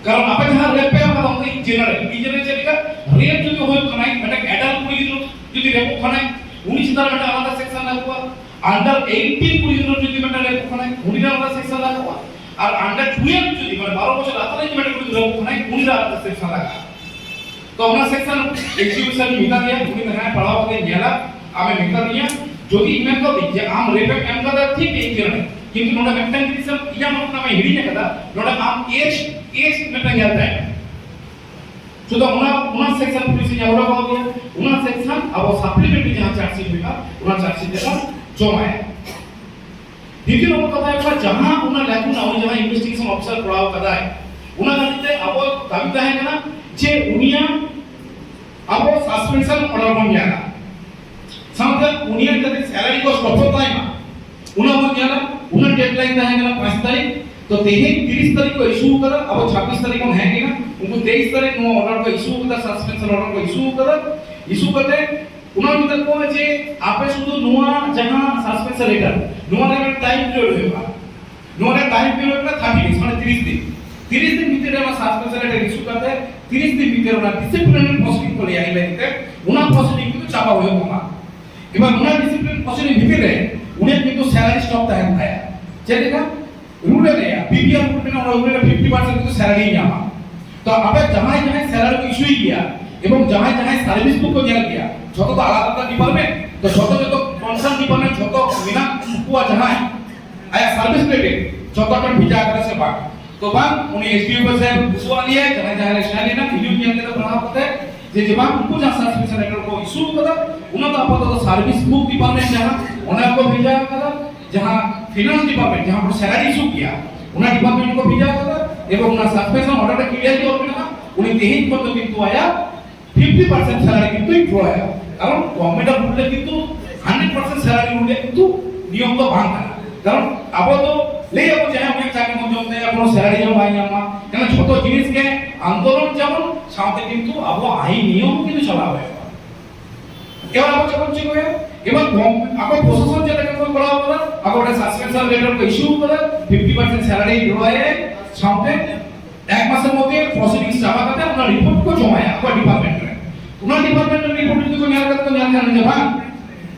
ᱠᱟᱨᱚᱱ ᱟᱯᱮ ᱡᱟᱦᱟᱸ ᱨᱮᱯ ᱯᱮ ᱮᱢ ᱠᱟᱫᱟ, ᱚᱱᱟ ᱫᱚ ᱤᱱ ᱡᱮᱱᱟᱨᱮᱞ, ᱤᱱ ᱡᱮᱱᱟᱨᱮᱞ ᱪᱮᱫ ᱞᱮᱠᱟ? ᱨᱮᱯ ᱡᱩᱫᱤ ᱦᱩᱭᱩᱜ ᱠᱟᱱᱟᱭ, ᱢᱤᱫᱴᱮᱱ ᱮᱰᱟᱞᱴ ᱠᱩᱲᱤ ᱜᱤᱫᱽᱨᱟᱹ ᱡᱩᱫᱤ ᱨᱮᱯᱚᱜ ᱠᱟᱱᱟᱭ, ᱩᱱᱤ ᱪᱮᱛᱟᱱ ᱨᱮ ᱢᱤᱫᱴᱮᱱ ᱟᱞᱟᱫᱟ ᱥᱮᱠᱥᱚᱱ ᱞᱟᱜᱟᱜᱼᱟ᱾ ᱟᱱᱰᱟᱨ ᱮᱭᱤᱴᱤᱱ ᱠᱩᱲᱤ ᱜᱤᱫᱽᱨᱟᱹ ᱡᱩᱫᱤ ᱢᱤᱫᱴᱮᱱ ᱨᱮᱯᱚᱜ ᱠᱟᱱᱟᱭ, ᱩᱱᱤ ᱨᱮ ᱟᱞᱟᱫᱟ ᱥᱮᱠᱥᱚᱱ ᱞᱟᱜᱟᱜᱼᱟ᱾ ᱟᱨ ᱟᱱᱰᱟᱨ ᱴᱩᱭᱮᱞᱵᱷ ᱡᱩᱫᱤ, ᱢᱟᱱᱮ ᱵᱟᱨᱚ ᱵᱚᱪᱷᱚᱨ ᱞᱟᱛᱟᱨ ᱨᱮ ᱡᱩᱫᱤ ᱢᱤᱫᱴᱮᱱ ᱠᱩᱲᱤ ᱜᱤᱫᱽᱨᱟᱹ ᱨᱮᱯᱚᱜ ᱠᱟᱱᱟᱭ, ᱩᱱᱤ ᱨᱮ ᱟᱞᱟᱫᱟ ᱥᱮᱠᱥᱚᱱ ᱞᱟᱜᱟᱜᱼᱟ᱾ ᱛᱚ ᱚᱱᱟ ᱥᱮᱠᱥᱚᱱ ᱮᱠᱡᱤᱵᱤᱥᱚᱱ ᱢᱮᱛᱟ ᱫᱮᱭᱟ, ᱩᱱᱤ ᱡᱟᱦᱟᱸᱭ ᱯᱟᱲᱦᱟᱣ ᱠᱟᱛᱮ ᱧᱮᱞᱟ, ᱟᱢᱮ ᱢᱮᱛᱟ ᱫᱤᱧᱟ, ᱡᱩᱫᱤ ᱤᱧ ᱢᱮᱱ ᱠᱟᱹᱫᱟᱹᱧ ᱡᱮ ᱟᱢ ᱨᱮᱯ ᱮᱢ ᱠᱟᱫᱟ, ᱴᱷᱤᱠ ᱜᱮ, ᱤᱧ ᱠᱟᱹᱱᱟᱹᱧ, ᱠᱤᱱᱛᱩ ᱱᱚᱰᱮ ᱢᱤᱫᱴᱟᱝ ᱡᱤᱱᱤᱥ ᱮᱢ ᱤᱧᱟᱹᱜ ᱢᱚᱱᱮ ᱠᱷᱚᱱᱟᱜ ᱦᱤᱲᱤᱧ ᱟᱠᱟᱫᱟ, ᱱᱚᱰᱮ ᱟᱢ ᱮᱡᱽ, ᱮᱡᱽ ᱢᱤᱫᱴᱟᱝ ᱧᱮᱞ ᱛᱟᱭ ᱢᱮ᱾ ᱥᱩᱫᱷᱩ ᱚᱱᱟ, ᱚᱱᱟ ᱥᱮᱠᱥᱚᱱ ᱯᱩᱞᱤᱥ ᱤᱧ ᱚᱰᱚᱠ ᱟᱠᱟᱫ ᱜᱮᱭᱟ, ᱚᱱᱟ ᱥᱮᱠᱥᱚᱱ ᱟᱵᱚ ᱥᱟᱯᱞᱤᱢᱮᱱᱴᱟᱨᱤ ᱡᱟᱦᱟᱸ ᱪᱟᱨᱡᱽᱥᱤᱴ ᱦᱩᱭᱩᱜᱼᱟ, ᱚᱱᱟ ᱪᱟᱨᱡᱽᱥᱤᱴ ᱨᱮᱵᱚᱱ ᱡᱚᱢᱟᱭᱟ᱾ ᱫᱤᱛᱤᱭᱚ ᱱᱚᱢᱵᱚᱨ ᱠᱟᱛᱷᱟ ᱦᱩᱭᱩᱜ ᱠᱟᱱᱟ, ᱡᱟᱦᱟᱸ ᱚᱱᱟ ᱞᱮᱠᱷᱚᱱ ᱩᱱᱤ ᱡᱟᱦᱟᱸ ᱤᱱᱵᱷᱮᱥᱴᱤᱜᱮᱥᱚᱱ ᱚᱯᱷᱤᱥᱟᱨ ᱠᱚᱨᱟᱣ ᱠᱟᱫᱟᱭ, ᱚᱱᱟ ᱠᱷᱟᱹᱛᱤᱨ ᱛᱮ ᱟᱵᱚ ᱫᱟᱵᱤ ᱛᱟᱦᱮᱸ ᱠᱟᱱᱟ ᱡᱮ ᱩᱱᱤᱭᱟᱜ ᱟᱵᱚ ᱥᱟᱥᱯᱮᱱᱥᱚᱱ ᱚᱨᱰᱟᱨ ᱵᱚᱱ ᱧᱟᱢᱟ᱾ ᱥᱟᱶᱛᱮ ᱩᱱᱤᱭᱟᱜ ᱡᱟᱛᱮ ᱥᱮᱞᱟᱨᱤ ᱠᱚ ᱥᱴᱚᱯ ᱛᱟᱭ ᱢᱟ, ᱚᱱᱟ ᱵᱚᱱ ᱧᱮᱞᱟ᱾ ᱚᱱᱟ ᱰᱮᱰᱞᱟᱭᱤᱱ ᱛᱟᱦᱮᱸ ᱠᱟᱱᱟ ᱯᱟᱸᱪ ᱛᱟᱹᱨᱤᱠᱷ, ᱛᱚ ᱛᱮᱦᱮᱧ ᱛᱤᱨᱤᱥ ᱛᱟᱹᱨᱤᱠᱷ ᱠᱚ ᱤᱥᱩ ᱟᱠᱟᱫᱟ, ᱟᱵᱚ ᱪᱷᱟᱵᱵᱤᱥ ᱛᱟᱹᱨᱤᱠᱷ ᱵᱚᱱ ᱦᱮᱡ ᱮᱱᱟ, ᱩᱱᱠᱩ ᱛᱮᱭᱤᱥ ᱛᱟᱹᱨᱤᱠᱷ ᱱᱚᱣᱟ ᱚᱨᱰᱟᱨ ᱠᱚ ᱤᱥᱩ ᱟᱠᱟᱫᱟ, ᱥᱟᱥᱯᱮᱱᱥᱚᱱ ᱚᱨᱰᱟᱨ ᱠᱚ ᱤᱥᱩ ᱟᱠᱟᱫᱟ᱾ ᱤᱥᱩ ᱠᱟᱛᱮ ᱚᱱᱟ ᱢᱮᱛᱟ ᱠᱚᱣᱟ ᱡᱮ ᱟᱯᱮ ᱥᱩᱫᱷᱩ ᱱᱚᱣᱟ ᱡᱟᱦᱟᱸ ᱥᱟᱥᱯᱮᱱᱥᱚᱱ ᱞᱮᱴᱟᱨ, ᱱᱚᱣᱟ ᱨᱮ ᱢᱤᱫᱴᱟᱝ ᱴᱟᱭᱤᱢ ᱯᱤᱨᱤᱭᱚᱰ ᱦᱩᱭᱩᱜᱼᱟ, ᱱᱚᱣᱟ ᱨᱮ ᱴᱟᱭᱤᱢ ᱯᱤᱨᱤᱭᱚᱰ ᱦᱩᱭᱩᱜ ᱠᱟᱱᱟ ᱛᱷᱟᱨᱴᱤ ᱰᱮᱡ, ᱢᱟᱱᱮ ᱛᱤᱨᱤᱥ ᱫᱤᱱ᱾ ᱛᱤᱨᱤᱥ ᱫᱤᱱ ᱵᱷᱤᱛᱤᱨ ᱨᱮ ᱚᱱᱟ ᱥᱟᱥᱯᱮᱱᱥᱚᱱ ᱞᱮᱴᱟᱨ ᱤᱥᱩ ᱠᱟᱛᱮ ᱛᱤᱨᱤᱥ ᱫᱤᱱ ᱵᱷᱤᱛᱤᱨ ᱚᱱᱟ ᱰᱤᱥᱤᱯᱞᱤᱱᱟᱨᱤ ᱯᱨᱚᱥᱤᱰᱤᱝ ᱠᱚ ᱞᱟᱹᱭᱟ ᱤᱧ ᱞᱟᱹᱜᱤᱫ ᱛᱮ, ᱚᱱᱟ ᱯᱨᱚᱥᱤᱰᱤᱝ ᱠᱤᱱᱛᱩ ᱪᱟᱵᱟ ᱦᱩᱭᱩᱜ ᱛᱟᱢᱟ᱾ ᱮᱵᱟᱨ ᱚᱱᱟ ᱰᱤᱥᱤᱯᱞᱤᱱ ᱯᱨᱚᱥᱤᱰᱤᱝ ᱵᱷᱤᱛᱤᱨ ᱨᱮ ᱩᱱᱤᱭᱟᱜ ᱠᱤᱱᱛᱩ ᱥᱮᱞᱟᱨᱤ ᱥᱴᱚᱯ ᱛᱟᱦᱮᱱ ᱛᱟᱭᱟ᱾ ᱪᱮᱫ ᱞᱮᱠᱟ? ᱨᱩᱞ ᱮ ᱞᱟᱹᱭᱟ, ᱯᱤᱯᱤᱟᱨ ᱨᱩᱞ ᱢᱮᱱᱟᱜᱼᱟ, ᱚᱱᱟ ᱨᱩᱞ ᱨᱮ ᱯᱷᱤᱯᱴᱤ ᱯᱟᱨᱥᱮᱱᱴ ᱠᱤᱱᱛᱩ ᱥᱮᱞᱟᱨᱤ ᱧᱟᱢᱟ᱾ ᱛᱚ ᱟᱯᱮ ᱡᱟᱦᱟᱸᱭ ᱡᱟᱦᱟᱸᱭ ᱥᱮᱞᱟᱨᱤ ᱠᱚ ᱤᱥᱩᱭ ᱜᱮᱭᱟ ᱮᱵᱚᱝ ᱡᱟᱦᱟᱸᱭ ᱡᱟᱦᱟᱸᱭ ᱥᱟᱨᱵᱷᱤᱥ ᱵᱩᱠ ᱠᱚ ᱧᱮᱞ ᱜᱮᱭᱟ, ᱡᱷᱚᱛᱚ ᱫᱚ ᱟᱞᱟᱫᱟ ᱟᱞᱟᱫᱟ ᱰᱤᱯᱟᱨᱴᱢᱮᱱᱴ, ᱛᱚ ᱡᱷᱚᱛᱚ ᱡᱷᱚᱛᱚ ᱠᱚᱱᱥᱟᱨᱱ ᱰᱤᱯᱟᱨᱴᱢᱮᱱᱴ ᱡᱷᱚᱛᱚ ᱢᱮᱱᱟᱜ ᱠᱚᱣᱟ ᱡᱟᱦᱟᱸᱭ ᱟᱭᱟᱜ ᱥᱟᱨᱵᱷᱤᱥ ᱨᱤᱞᱮᱴᱮᱰ ᱡᱷᱚᱛᱚ ᱴᱷᱮᱱ ᱵᱷᱮᱡᱟ ᱟᱠᱟᱫᱟ ᱥᱮ ᱵᱟᱝ? ᱛᱚ ᱵᱟᱝ, ᱩᱱᱤ ᱮᱥ ᱰᱤ ᱳ ᱥᱮ ᱵᱩᱡᱷᱟᱹᱣ ᱞᱮᱭᱟᱭ, ᱡᱟᱦᱟᱸᱭ ᱡᱟᱦᱟᱸᱭ ᱨᱮ ᱥᱮᱱ ᱞᱮᱱᱟ, ᱵᱷᱤᱰᱤᱭᱳ ᱧᱮᱞ ᱠᱟᱛᱮ ᱯᱟᱲᱦᱟᱣ ᱠᱟᱛᱮ, ᱡᱮ, ᱡᱮ ᱵᱟᱝ, ᱩᱱᱠᱩ ᱡᱟᱦᱟᱸ ᱥᱟᱥᱯᱮᱱᱥᱚᱱ ᱞᱮᱴᱟᱨ ᱠᱚ ᱤᱥᱩ ᱠᱟᱫᱟ, ᱚᱱᱟ ᱫᱚ ᱟᱯᱟᱛᱚᱛᱚ ᱥᱟᱨᱵᱷᱤᱥ ᱵᱩᱠ ᱰᱤᱯᱟᱨᱴᱢᱮᱱᱴ ᱡᱟᱦᱟᱸ, ᱚᱱᱟ ᱠᱚ ᱵᱷᱮᱡᱟ ᱠᱟᱫᱟ, ᱡᱟᱦᱟᱸ ᱯᱷᱤᱱᱟᱱᱥ ᱰᱤᱯᱟᱨᱴᱢᱮᱱᱴ, ᱡᱟᱦᱟᱸ ᱠᱚ ᱥᱮᱞᱟᱨᱤ ᱤᱥᱩ ᱜᱮᱭᱟ, ᱚᱱᱟ ᱰᱤᱯᱟᱨᱴᱢᱮᱱᱴ ᱠᱚ ᱵᱷᱮᱡᱟ ᱠᱟᱫᱟ, ᱮᱵᱚᱝ ᱚᱱᱟ ᱥᱟᱥᱯᱮᱱᱥᱚᱱ ᱚᱨᱰᱟᱨ ᱨᱮ ᱠᱞᱤᱭᱟᱨᱞᱤ ᱚᱞ ᱢᱮᱱᱟᱜᱼᱟ, ᱩᱱᱤ ᱛᱮᱦᱮᱧ ᱠᱷᱚᱱ ᱫᱚ ᱠᱤᱱᱛᱩ ᱟᱭᱟᱜ ᱯᱷᱤᱯᱴᱤ ᱯᱟᱨᱥᱮᱱᱴ ᱥᱮᱞᱟᱨᱤ ᱠᱤᱱᱛᱩ ᱤᱢᱯᱞᱚᱭᱟᱨ, ᱠᱟᱨᱚᱱ ᱜᱚᱵᱷᱚᱨᱱᱢᱮᱱᱴ ᱚᱯᱷ ᱨᱩᱞ ᱨᱮ ᱠᱤᱱᱛᱩ ᱦᱟᱱᱰᱨᱮᱰ ᱯᱟᱨᱥᱮᱱᱴ ᱥᱮᱞᱟᱨᱤ ᱨᱩᱞ ᱨᱮ ᱠᱤᱱᱛᱩ ᱱᱤᱭᱚᱢ ᱫᱚ ᱵᱟᱝ ᱠᱟᱱᱟ᱾ ᱠᱟᱨᱚᱱ ᱟᱵᱚ ᱫᱚ ᱞᱟᱹᱭ ᱟᱵᱚ ᱡᱟᱦᱟᱸᱭ ᱩᱱᱤᱭᱟᱜ ᱪᱟᱹᱠᱨᱤ ᱵᱚᱱ ᱡᱚᱢ ᱛᱟᱭᱟ, ᱠᱳᱱᱳ ᱥᱮᱞᱟᱨᱤ ᱦᱚᱸ ᱵᱟᱭ ᱧᱟᱢᱟ, ᱠᱟᱨᱚᱱ ᱡᱷᱚᱛᱚ ᱡᱤᱱᱤᱥ ᱜᱮ ᱟᱱᱫᱳᱞᱚᱱ ᱡᱮᱢᱚᱱ ᱥᱟᱶᱛᱮ ᱠᱤᱱᱛᱩ ᱟᱵᱚᱣᱟᱜ ᱟᱭᱤᱱ ᱱᱤᱭᱚᱢ ᱦᱚᱸ ᱠᱤᱱᱛᱩ ᱪᱟᱞᱟᱣ ᱦᱩᱭᱩᱜᱼᱟ᱾ ᱮᱵᱟᱨ ᱟᱵᱚ ᱪᱮᱫ ᱵᱚᱱ ᱪᱤᱠᱟᱹᱭᱟ? ᱮᱵᱟᱨ ᱜᱚᱢ-, ᱟᱠᱚ ᱯᱨᱚᱥᱟᱥᱚᱱ ᱪᱮᱫ ᱞᱮᱠᱟ ᱠᱚ ᱠᱚᱨᱟᱣ ᱠᱟᱫᱟ? ᱟᱠᱚ ᱚᱸᱰᱮ ᱥᱟᱥᱯᱮᱱᱥᱚᱱ ᱞᱮᱴᱟᱨ ᱠᱚ ᱤᱥᱩ ᱠᱟᱫᱟ, ᱯᱷᱤᱯᱴᱤ ᱯᱟᱨᱥᱮᱱᱴ ᱥᱮᱞᱟᱨᱤ ᱰᱨᱚ ᱟᱭ, ᱥᱟᱶᱛᱮ ᱮᱠ ᱢᱟᱥᱮᱨ ᱢᱚᱫᱽᱫᱷᱮ ᱯᱨᱚᱥᱤᱰᱤᱝᱥ ᱪᱟᱵᱟ ᱠᱟᱛᱮ ᱚᱱᱟ ᱨᱤᱯᱳᱨᱴ ᱠᱚ ᱡᱚᱢᱟᱭᱟ ᱟᱠᱚᱣᱟᱜ ᱰᱤᱯᱟᱨᱴᱢᱮᱱᱴ ᱨᱮ᱾ ᱚᱱᱟ ᱰᱤᱯᱟᱨᱴᱢᱮᱱᱴ ᱨᱮ ᱨᱤᱯᱳᱨᱴ ᱡᱩᱫᱤ ᱠᱚ ᱧᱮᱞ ᱠᱟᱛᱮ ᱠᱚ ᱧᱮᱞ ᱠᱷᱟᱱ ᱡᱮ ᱵᱟᱝ,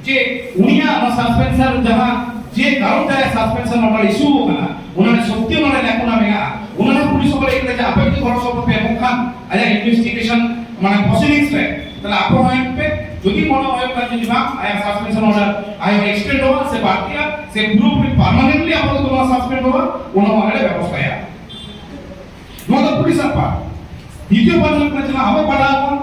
ᱡᱮ ᱩᱱᱤᱭᱟᱜ ᱚᱱᱟ ᱥᱟᱥᱯᱮᱱᱥᱚᱱ ᱡᱟᱦᱟᱸ, ᱡᱮ ᱠᱟᱨᱚᱱ ᱛᱮ ᱥᱟᱥᱯᱮᱱᱥᱚᱱ ᱚᱨᱰᱟᱨ ᱤᱥᱩ ᱟᱠᱟᱱᱟ, ᱚᱱᱟ ᱨᱮ ᱥᱚᱠᱛᱤ ᱚᱱᱟ ᱨᱮ ᱞᱮᱠᱷᱚᱱᱟ ᱢᱮᱱᱟᱜᱼᱟ, ᱚᱱᱟ ᱨᱮ ᱯᱩᱞᱤᱥ ᱦᱚᱸ ᱞᱟᱹᱭ ᱠᱮᱫᱟ ᱡᱮ ᱟᱯᱮ ᱡᱩᱫᱤ ᱜᱚᱲᱚ ᱥᱚᱯᱚᱦᱚᱫ ᱯᱮ ᱮᱢᱚᱜ ᱠᱷᱟᱱ ᱟᱭᱟᱜ ᱤᱱᱵᱷᱮᱥᱴᱤᱜᱮᱥᱚᱱ ᱢᱟᱱᱮ ᱯᱨᱚᱥᱤᱰᱤᱝᱥ ᱨᱮ, ᱛᱟᱦᱞᱮ ᱟᱯᱮ ᱦᱚᱸ ᱮᱢ ᱯᱮ, ᱡᱩᱫᱤ ᱢᱚᱱᱮ ᱦᱩᱭᱩᱜ ᱠᱷᱟᱱ ᱡᱩᱫᱤ ᱵᱟᱝ ᱟᱭᱟᱜ ᱥᱟᱥᱯᱮᱱᱥᱚᱱ ᱚᱨᱰᱟᱨ ᱟᱭᱟᱜ ᱮᱠᱥᱴᱮᱱᱰᱚᱜᱼᱟ ᱥᱮ ᱵᱟᱹᱲᱛᱤᱜᱼᱟ ᱥᱮ ᱯᱩᱨᱟᱹᱯᱩᱨᱤ ᱯᱟᱨᱢᱟᱱᱮᱱᱴᱞᱤ ᱟᱯᱟᱛᱚᱛᱚ ᱱᱚᱣᱟ ᱥᱟᱥᱯᱮᱱᱰ ᱦᱩᱭᱩᱜᱼᱟ, ᱚᱱᱟ ᱦᱚᱸ ᱟᱞᱮ ᱞᱮ ᱵᱮᱵᱚᱥᱛᱷᱟᱭᱟ᱾ ᱱᱚᱣᱟ ᱫᱚ ᱯᱩᱞᱤᱥᱟᱜ ᱯᱟᱦᱴᱟ᱾ ᱫᱤᱛᱤᱭᱚ ᱯᱟᱦᱴᱟ ᱦᱩᱭᱩᱜ ᱠᱟᱱᱟ ᱡᱟᱦᱟᱸ ᱟᱵᱚ ᱯᱟᱦᱴᱟ ᱠᱷᱚᱱ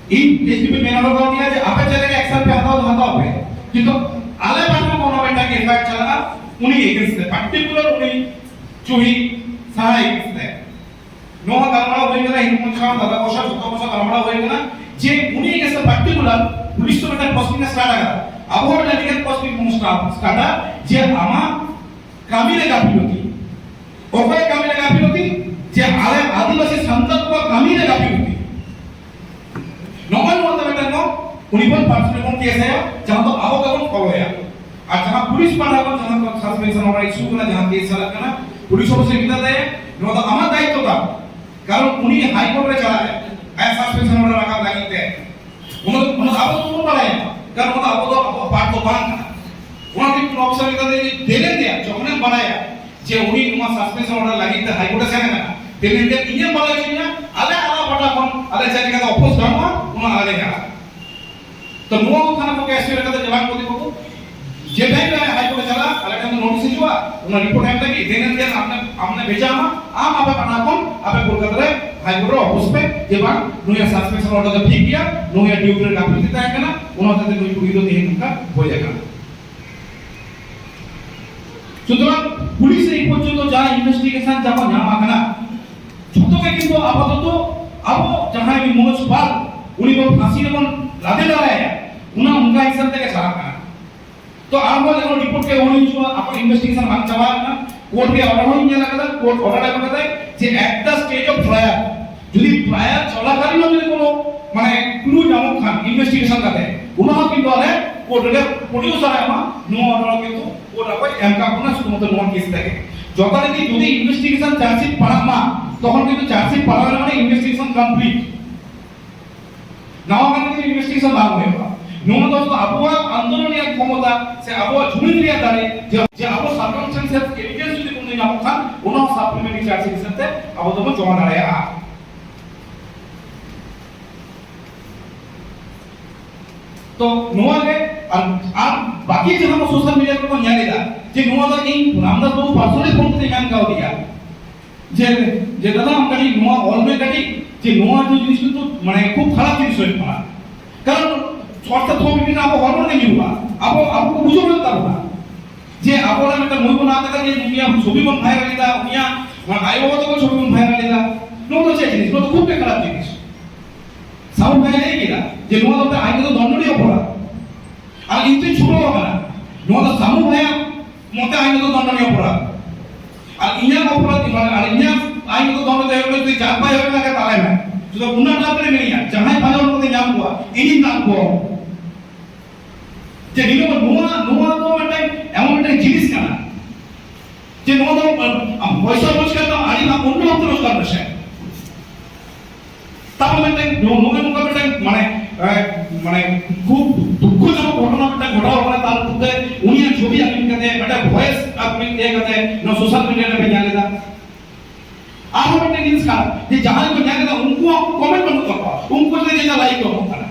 ᱤᱧ ᱮᱥᱰᱤᱯᱤ ᱢᱮᱱ ᱦᱚᱴᱚ ᱠᱟᱣᱫᱮᱭᱟ ᱡᱮ ᱟᱯᱮ ᱪᱮᱫ ᱞᱮᱠᱟ ᱮᱠᱥᱮᱱ ᱯᱮ ᱦᱟᱛᱟᱣ ᱫᱟ ᱦᱟᱛᱟᱣ ᱯᱮ, ᱠᱤᱱᱛᱩ ᱟᱞᱮ ᱯᱟᱦᱴᱟ ᱠᱷᱚᱱ ᱚᱱᱟ ᱢᱤᱫᱴᱟᱝ ᱮᱯᱷᱟᱭᱟᱨ ᱪᱟᱞᱟᱜᱼᱟ ᱩᱱᱤ ᱮᱜᱮᱱᱥᱴ ᱛᱮ, ᱯᱟᱨᱴᱤᱠᱩᱞᱟᱨ ᱩᱱᱤ ᱪᱩᱦᱤ ᱥᱟᱦᱟ ᱮᱜᱮᱱᱥᱴ ᱛᱮ᱾ ᱱᱚᱣᱟ ᱜᱟᱞᱢᱟᱨᱟᱣ ᱦᱩᱭ ᱠᱟᱱᱟ, ᱦᱤᱱᱫᱩ ᱢᱚᱧᱪ ᱠᱷᱚᱱ ᱫᱟᱫᱟ ᱠᱚ ᱥᱟᱶ ᱡᱚᱛᱚ ᱠᱚ ᱥᱟᱶ ᱜᱟᱞᱢᱟᱨᱟᱣ ᱦᱩᱭ ᱠᱟᱱᱟ ᱡᱮ ᱩᱱᱤ ᱮᱜᱮᱱᱥᱴ ᱛᱮ ᱯᱟᱨᱴᱤᱠᱩᱞᱟᱨ ᱯᱩᱞᱤᱥ ᱫᱚ ᱢᱤᱫᱴᱟᱝ ᱯᱨᱚᱥᱮᱥ ᱥᱴᱟᱨᱴ ᱟᱠᱟᱫᱟ᱾ ᱟᱵᱚ ᱦᱚᱸ ᱢᱤᱫᱴᱟᱝ ᱞᱤᱜᱟᱞ ᱯᱨᱚᱥᱮᱥ ᱵᱚᱱ ᱥᱴᱟᱨᱴ, ᱥᱴᱟᱨᱴᱟ ᱡᱮ ᱟᱢᱟᱜ ᱠᱟᱹᱢᱤ ᱨᱮ ᱜᱟᱹᱯᱷᱤᱞᱚᱛᱤ᱾ ᱚᱠᱚᱭ ᱠᱟᱹᱢᱤ ᱨᱮ ᱜᱟᱹᱯᱷᱤᱞᱚᱛᱤ? ᱡᱮ ᱟᱞᱮ ᱟᱹᱫᱤᱵᱟᱹᱥᱤ ᱥᱟᱱᱛᱟᱲ ᱠᱚᱣᱟᱜ ᱠᱟᱹᱢᱤ ᱨᱮ ᱜᱟᱹᱯᱷᱤᱞᱚᱛᱤ᱾ ᱱᱚᱜᱼᱚᱭ ᱱᱚᱣᱟ ᱛᱮ ᱢᱤᱫᱴᱟᱝ ᱠᱚ ᱩᱱᱤ ᱵᱚᱱ ᱯᱟᱨᱥᱚᱱᱟᱞ ᱵᱚᱱ ᱠᱮᱥ ᱟᱭᱟ, ᱡᱟᱦᱟᱸ ᱫᱚ ᱟᱵᱚ ᱜᱮᱵᱚᱱ ᱯᱷᱚᱞᱳᱭᱟ᱾ ᱟᱨ ᱡᱟᱦᱟᱸ ᱯᱩᱞᱤᱥ ᱯᱟᱦᱴᱟ ᱠᱷᱚᱱ ᱡᱟᱦᱟᱸ ᱠᱚ ᱥᱟᱥᱯᱮᱱᱥᱚᱱ ᱚᱨᱰᱟᱨ ᱤᱥᱩ ᱠᱟᱱᱟ, ᱡᱟᱦᱟᱸ ᱠᱮᱥ ᱪᱟᱞᱟᱜ ᱠᱟᱱᱟ, ᱯᱩᱞᱤᱥ ᱚᱵᱚᱥᱥᱳᱭ ᱢᱮᱛᱟ ᱫᱮᱭᱟ, ᱱᱚᱣᱟ ᱫᱚ ᱟᱢᱟᱜ ᱫᱟᱭᱤᱛᱛᱚ ᱠᱟᱱᱟ, ᱠᱟᱨᱚᱱ ᱩᱱᱤ ᱦᱟᱭᱠᱳᱨᱴ ᱨᱮ ᱪᱟᱞᱟᱜ ᱟᱭ ᱟᱭᱟᱜ ᱥᱟᱥᱯᱮᱱᱥᱚᱱ ᱚᱨᱰᱟᱨ ᱨᱟᱠᱟᱵ ᱞᱟᱹᱜᱤᱫ ᱛᱮ᱾ ᱚᱱᱟ ᱫᱚ, ᱚᱱᱟ ᱫᱚ ᱟᱵᱚ ᱫᱚ ᱵᱟᱵᱚᱱ ᱵᱟᱲᱟᱭᱟ, ᱠᱟᱨᱚᱱ ᱚᱱᱟ ᱫᱚ ᱟᱵᱚ ᱫᱚ ᱟᱵᱚᱣᱟᱜ ᱯᱟᱨᱴ ᱫᱚ ᱵᱟᱝ ᱠᱟᱱᱟ᱾ ᱚᱱᱟ ᱛᱮ ᱯᱩᱞᱤᱥ ᱚᱯᱷᱤᱥᱟᱨ ᱢᱮᱛᱟ ᱫᱮᱭᱟ ᱡᱮ, ᱫᱮᱞᱮ ᱫᱮᱭᱟ, ᱡᱚᱠᱷᱚᱱᱮᱢ ᱵᱟᱲᱟᱭᱟ ᱡᱮ ᱩᱱᱤ ᱱᱚᱣᱟ ᱥᱟᱥᱯᱮᱱᱥᱚᱱ ᱚᱨᱰᱟᱨ ᱞᱟᱹᱜᱤᱫ ᱛᱮ ᱦᱟᱭᱠᱳᱨᱴ ᱮ ᱥᱮᱱ ᱟᱠᱟᱱᱟ, ᱛᱮᱞᱮ ᱫᱮ ᱤᱧᱮᱢ ᱵᱟᱲᱟᱭ ᱦᱚᱪᱚᱧᱟ, ᱟᱞᱮ ᱟᱞᱟᱜ ᱯᱟᱦᱴᱟ ᱠᱷᱚᱱ ᱟᱞᱮ ᱪᱮᱫ ᱞᱮᱠᱟᱛᱮ ᱚᱯᱳᱡᱽ ᱜᱟᱱᱚᱜᱼᱟ, ᱚᱱᱟ ᱟᱞᱮ ᱞᱮ ᱧᱟᱢᱟ᱾ ᱛᱚ ᱱᱚᱣᱟ ᱠᱚ ᱛᱷᱟᱱᱟ ᱠᱚ ᱠᱮᱥ ᱦᱩᱭ ᱞᱮᱠᱟᱛᱮ ᱡᱮ ᱵᱟᱝ ᱠᱚ ᱫᱤᱠᱩ ᱠᱚ, ᱡᱮ ᱴᱟᱭᱤᱢ ᱨᱮ ᱦᱟᱭᱠᱳᱨᱴ ᱮ ᱪᱟᱞᱟᱜᱼᱟ, ᱟᱞᱮ ᱴᱷᱮᱱ ᱫᱚ ᱱᱳᱴᱤᱥ ᱦᱤᱡᱩᱜᱼᱟ, ᱚᱱᱟ ᱨᱤᱯᱳᱨᱴ ᱮᱢ ᱞᱟᱹᱜᱤᱫ, ᱫᱮᱱ ᱮᱱ ᱫᱮᱱ ᱟᱢ ᱞᱮ, ᱟᱢ ᱞᱮ ᱵᱷᱮᱡᱟ ᱟᱢᱟ, ᱟᱢ ᱟᱯᱮ ᱯᱟᱦᱴᱟ ᱠᱷᱚᱱ ᱟᱯᱮ ᱠᱳᱞᱠᱟᱛᱟ ᱨᱮ ᱦᱟᱭᱠᱳᱨᱴ ᱨᱮ ᱚᱯᱳᱡᱽ ᱯᱮ ᱡᱮ ᱵᱟᱝ ᱱᱩᱭᱟᱜ ᱥᱟᱥᱯᱮᱱᱥᱚᱱ ᱚᱨᱰᱟᱨ ᱫᱚ ᱴᱷᱤᱠ ᱜᱮᱭᱟ, ᱱᱩᱭᱟᱜ ᱰᱤᱭᱩᱴᱤ ᱨᱮ ᱜᱟᱯᱷᱤᱞᱚᱛᱤ ᱛᱟᱦᱮᱸ ᱠᱟᱱᱟ, ᱚᱱᱟ ᱦᱚᱛᱮᱛᱮ ᱱᱩᱭ ᱠᱩᱲᱤ ᱫᱚ ᱛᱮᱦᱮᱧ ᱱᱚᱝᱠᱟ ᱦᱩᱭ ᱟᱠᱟᱱᱟ᱾ ᱥᱩᱛᱚᱨᱟᱝ ᱯᱩᱞᱤᱥ ᱨᱮ ᱮ ᱯᱚᱨᱡᱚᱱᱛᱚ ᱡᱟᱦᱟᱸ ᱤᱱᱵᱷᱮᱥᱴᱤᱜᱮᱥᱚᱱ ᱡᱟᱦᱟᱸ ᱧᱟᱢ ᱟᱠᱟᱱᱟ, ᱡᱷᱚᱛᱚ ᱜᱮ ᱠᱤᱱᱛᱩ ᱟᱯᱟᱛᱚᱛᱚ ᱟᱵᱚ ᱡᱟᱦᱟᱸᱭ ᱩᱱᱤ ᱢᱚᱱᱳᱡᱽ ᱯᱟᱞ, ᱩᱱᱤ ᱵᱚᱱ ᱯᱷᱟᱸᱥᱤ ᱨᱮᱵᱚᱱ ᱞᱟᱫᱮ ᱫᱟᱲᱮᱭᱟᱭᱟ, ᱚᱱᱟ ᱚᱱᱠᱟ ᱦᱤᱥᱟᱹᱵ ᱛᱮᱜᱮ ᱪᱟᱞᱟᱜ ᱠᱟᱱᱟ᱾ ᱛᱚ ᱟᱨᱦᱚᱸ ᱡᱮᱢᱚᱱ ᱨᱤᱯᱳᱨᱴ ᱜᱮ ᱦᱩᱭ ᱦᱚᱪᱚᱣᱟ, ᱟᱠᱚ ᱤᱱᱵᱷᱮᱥᱴᱤᱜᱮᱥᱚᱱ ᱵᱟᱝ ᱪᱟᱵᱟ ᱟᱠᱟᱱᱟ, ᱠᱳᱨᱴ ᱨᱮᱭᱟᱜ ᱚᱨᱰᱟᱨ ᱦᱚᱸᱧ ᱧᱮᱞ ᱟᱠᱟᱫᱟ, ᱠᱳᱨᱴ ᱚᱨᱰᱟᱨ ᱮᱢ ᱟᱠᱟᱫᱟᱭ ᱡᱮ at the stage of trial, ᱡᱩᱫᱤ ᱴᱨᱟᱭᱟᱞ ᱪᱚᱞᱟᱠᱟᱞᱤᱱ ᱦᱚᱸ ᱡᱩᱫᱤ ᱠᱳᱱᱳ ᱢᱟᱱᱮ ᱠᱞᱩ ᱧᱟᱢᱚᱜ ᱠᱷᱟᱱ ᱤᱱᱵᱷᱮᱥᱴᱤᱜᱮᱥᱚᱱ ᱠᱟᱛᱮ, ᱚᱱᱟ ᱦᱚᱸ ᱠᱤᱱᱛᱩ ᱟᱞᱮ ᱠᱳᱨᱴ ᱨᱮ ᱯᱨᱚᱰᱤᱭᱩᱥ ᱫᱟᱲᱮᱭᱟᱜ ᱢᱟ, ᱱᱚᱣᱟ ᱚᱨᱰᱟᱨ ᱠᱤᱱᱛᱩ ᱠᱳᱨᱴ ᱟᱵᱚᱭ ᱮᱢ ᱠᱟᱜ ᱵᱚᱱᱟ ᱥᱩᱫᱷᱩᱢᱟᱛᱨᱚ ᱱᱚᱣᱟ ᱠᱮᱥ ᱨᱮᱜᱮ᱾ ᱡᱚᱛᱷᱟᱨᱤᱛᱤ ᱡᱩᱫᱤ ᱤᱱᱵᱷᱮᱥᱴᱤᱜᱮᱥᱚᱱ ᱪᱟᱨᱡᱽᱥᱤᱴ ᱯᱟᱲᱟᱜ ᱢᱟ, ᱛᱚᱠᱷᱚᱱ ᱠᱤᱱᱛᱩ ᱪᱟᱨᱡᱽᱥᱤᱴ ᱯᱟᱲᱟᱣ ᱨᱮ ᱢᱟᱱᱮ ᱤᱱᱵᱷᱮᱥᱴᱤᱜᱮᱥᱚᱱ ᱠᱚᱢᱯᱞᱤᱴ᱾ ᱱᱟᱣᱟ ᱠᱟᱛᱮ ᱡᱩᱫᱤ ᱤᱱᱵᱷᱮᱥᱴᱤᱜᱮᱥᱚᱱ ᱵᱟᱝ ᱦᱩᱭᱩᱜᱼᱟ, ᱱᱚᱣᱟ ᱫᱚ ᱥᱩᱫᱷᱩ ᱟᱵᱚᱣᱟᱜ ᱟᱱᱫᱳᱞᱚᱱ ᱨᱮᱭᱟᱜ ᱠᱷᱚᱢᱚᱛᱟ ᱥᱮ ᱟᱵᱚᱣᱟᱜ ᱡᱩᱢᱤᱫ ᱨᱮᱭᱟᱜ ᱫᱟᱲᱮ, ᱡᱮ, ᱡᱮ ᱟᱵᱚ circumstantial evidence ᱡᱩᱫᱤ ᱵᱚᱱ ᱧᱟᱢᱚᱜ ᱠᱷᱟᱱ, ᱚᱱᱟ ᱦᱚᱸ ᱥᱟᱯᱞᱤᱢᱮᱱᱴᱟᱨᱤ ᱪᱟᱨᱡᱽᱥᱤᱴ ᱦᱤᱥᱟᱹᱵ ᱛᱮ ᱟᱵᱚ ᱫᱚᱵᱚᱱ ᱡᱚᱢᱟ ᱫᱟᱲᱮᱭᱟᱜᱼᱟ᱾ ᱛᱚ ᱱᱚᱣᱟ ᱜᱮ, ᱟᱨ, ᱟᱨ ᱵᱟᱠᱤ ᱡᱟᱦᱟᱸ ᱠᱚ ᱥᱳᱥᱟᱞ ᱢᱤᱰᱤᱭᱟ ᱠᱚᱨᱮ ᱵᱚᱱ ᱧᱮᱞ ᱮᱫᱟ, ᱡᱮ ᱱᱚᱣᱟ ᱫᱚ ᱤᱧ ᱨᱟᱢᱫᱟᱥ ᱵᱟᱵᱩ ᱯᱟᱨᱥᱚᱱᱟᱞᱤ ᱯᱷᱳᱱ ᱠᱟᱛᱮ ᱢᱮᱱ ᱠᱟᱣᱫᱤᱧᱟ, ᱡᱮ, ᱡᱮ ᱫᱟᱫᱟ ᱟᱢ ᱠᱟᱹᱴᱤᱡ ᱱᱚᱣᱟ ᱚᱞ ᱢᱮ ᱠᱟᱹᱴᱤᱡ, ᱡᱮ ᱱᱚᱣᱟ ᱫᱚ ᱡᱤᱱᱤᱥ ᱠᱤᱱᱛᱩ ᱢᱟᱱᱮ ᱠᱷᱩᱵ ᱠᱷᱟᱨᱟᱯ ᱡᱤᱱᱤᱥ ᱦᱩᱭᱩᱜ ᱠᱟᱱᱟ᱾ ᱠᱟᱨᱚᱱ ᱥᱚᱨᱴ ᱛᱮ ᱛᱷᱚ ᱵᱤᱵᱷᱤᱱᱱᱚ ᱟᱵᱚ ᱦᱚᱲᱢᱚ ᱨᱮ ᱧᱩᱨᱩᱜᱼᱟ, ᱟᱵᱚ, ᱟᱵᱚ ᱠᱚ ᱵᱩᱡᱷᱟᱹᱣ ᱦᱩᱭᱩᱜ ᱛᱟᱵᱚᱱᱟ᱾ ᱡᱮ ᱟᱵᱚᱨᱮᱱ ᱢᱤᱫᱴᱟᱝ ᱢᱟᱹᱭ ᱵᱚᱱ ᱟᱫ ᱟᱠᱟᱫᱮᱭᱟ, ᱩᱱᱤᱭᱟᱜ ᱪᱷᱚᱵᱤ ᱵᱚᱱ ᱵᱷᱟᱭᱨᱟᱞ ᱮᱫᱟ, ᱩᱱᱤᱭᱟᱜ ᱟᱭᱳ ᱵᱟᱵᱟ ᱛᱟᱠᱚ ᱪᱷᱚᱵᱤ ᱵᱚᱱ ᱵᱷᱟᱭᱨᱟᱞ ᱮᱫᱟ, ᱱᱚᱣᱟ ᱫᱚ ᱪᱮᱫ ᱡᱤᱱᱤᱥ? ᱱᱚᱣᱟ ᱫᱚ ᱠᱷᱩᱵ ᱜᱮ ᱠᱷᱟᱨᱟᱯ ᱡᱤᱱᱤᱥ᱾ ᱥᱟᱦᱩ ᱵᱷᱟᱭ ᱞᱟᱹᱭ ᱠᱮᱫᱟ ᱡᱮ ᱱᱚᱣᱟ ᱫᱚ ᱢᱤᱫᱴᱟᱝ ᱟᱭᱤᱱ ᱫᱚ ᱫᱚᱱᱰᱚᱱᱤᱭᱚ ᱚᱯᱚᱨᱟᱫᱷ᱾ ᱟᱨ ᱤᱧ ᱛᱚᱧ ᱪᱷᱩᱴᱟᱹᱣ ᱟᱠᱟᱱᱟ, ᱱᱚᱣᱟ ᱫᱚ ᱥᱟᱢᱩ ᱵᱷᱟᱭᱟᱜ ᱢᱚᱛᱮ ᱟᱭᱤᱱ ᱫᱚ ᱫᱚᱱᱰᱚᱱᱤᱭᱚ ᱚᱯᱚᱨᱟᱫᱷ᱾ ᱟᱨ ᱤᱧᱟᱹᱜ ᱚᱯᱚᱨᱟᱫᱷ, ᱟᱨ ᱤᱧᱟᱹᱜ ᱟᱭᱤᱱ ᱫᱚ ᱫᱚᱱᱰᱚ ᱫᱚ ᱦᱩᱭᱩᱜ ᱠᱟᱱᱟ ᱡᱩᱫᱤ ᱡᱟᱛ ᱵᱷᱟᱭ ᱦᱩᱭ ᱞᱮᱱᱠᱷᱟᱱ ᱛᱟᱦᱚᱞᱮ ᱢᱮ᱾ ᱥᱩᱫᱷᱩ ᱚᱱᱟ ᱰᱟᱦᱟᱨ ᱨᱮ ᱢᱤᱱᱟᱹᱧᱟ, ᱡᱟᱦᱟᱸᱭ ᱯᱟᱸᱡᱟ ᱩᱰᱩᱠ ᱠᱟᱛᱮ ᱧᱟᱢ ᱠᱚᱣᱟ, ᱤᱧᱤᱧ ᱫᱟᱞ ᱠᱚᱣᱟ᱾ ᱡᱮ ᱱᱤᱭᱟᱹ ᱱᱚᱣᱟ, ᱱᱚᱣᱟ ᱫᱚ ᱢᱤᱫᱴᱟᱝ ᱮᱢᱚᱱ ᱢᱤᱫᱴᱟᱝ ᱡᱤᱱᱤᱥ ᱠᱟᱱᱟ, ᱡᱮ ᱱᱚᱣᱟ ᱫᱚ, ᱟᱢ ᱯᱚᱭᱥᱟ ᱨᱳᱡᱽᱜᱟᱨ ᱫᱚ ᱟᱹᱰᱤ ᱚᱱᱱᱚ ᱵᱷᱟᱵᱛᱮ ᱨᱳᱡᱽᱜᱟᱨ ᱢᱮᱥᱮ᱾ ᱛᱟᱨᱯᱚᱨ ᱢᱤᱫᱴᱟᱝ ᱱᱚ-, ᱱᱚᱜᱼᱚᱭ ᱱᱚᱝᱠᱟ ᱢᱤᱫᱴᱟᱝ ᱢᱟᱱᱮ, ᱮ, ᱢᱟᱱᱮ ᱠᱷᱩᱵ ᱫᱩᱠᱠᱷᱚᱡᱚᱱᱚᱠ ᱜᱷᱚᱴᱚᱱᱟ ᱢᱤᱫᱴᱟᱝ ᱜᱷᱚᱴᱟᱣ ᱠᱟᱱᱟ, ᱛᱟᱨ ᱢᱚᱫᱽᱫᱷᱮ ᱩᱱᱤᱭᱟᱜ ᱪᱷᱚᱵᱤ ᱟᱹᱠᱷᱨᱤᱧ ᱠᱟᱛᱮ, ᱢᱤᱫᱴᱟᱝ ᱵᱷᱚᱭᱮᱥ ᱟᱹᱠᱷᱨᱤᱧ ᱤᱭᱟᱹ ᱠᱟᱛᱮ ᱱᱚᱣᱟ ᱥᱳᱥᱟᱞ ᱢᱤᱰᱤᱭᱟ ᱨᱮᱯᱮ ᱧᱮᱞ ᱮᱫᱟ᱾ ᱟᱨᱦᱚᱸ ᱢᱤᱫᱴᱟᱝ ᱡᱤᱱᱤᱥ ᱠᱟᱱᱟ ᱡᱮ ᱡᱟᱦᱟᱸᱭ ᱠᱚ ᱧᱮᱞ ᱮᱫᱟ ᱩᱱᱠᱩᱣᱟᱜ ᱠᱚᱢᱮᱱᱴ ᱵᱟᱹᱱᱩᱜ ᱛᱟᱠᱚᱣᱟ, ᱩᱱᱠᱩ ᱡᱩᱫᱤ ᱡᱟᱦᱟᱸ ᱞᱟᱭᱤᱠ ᱠᱚ ᱮᱢᱚᱜ ᱠᱟᱱᱟ,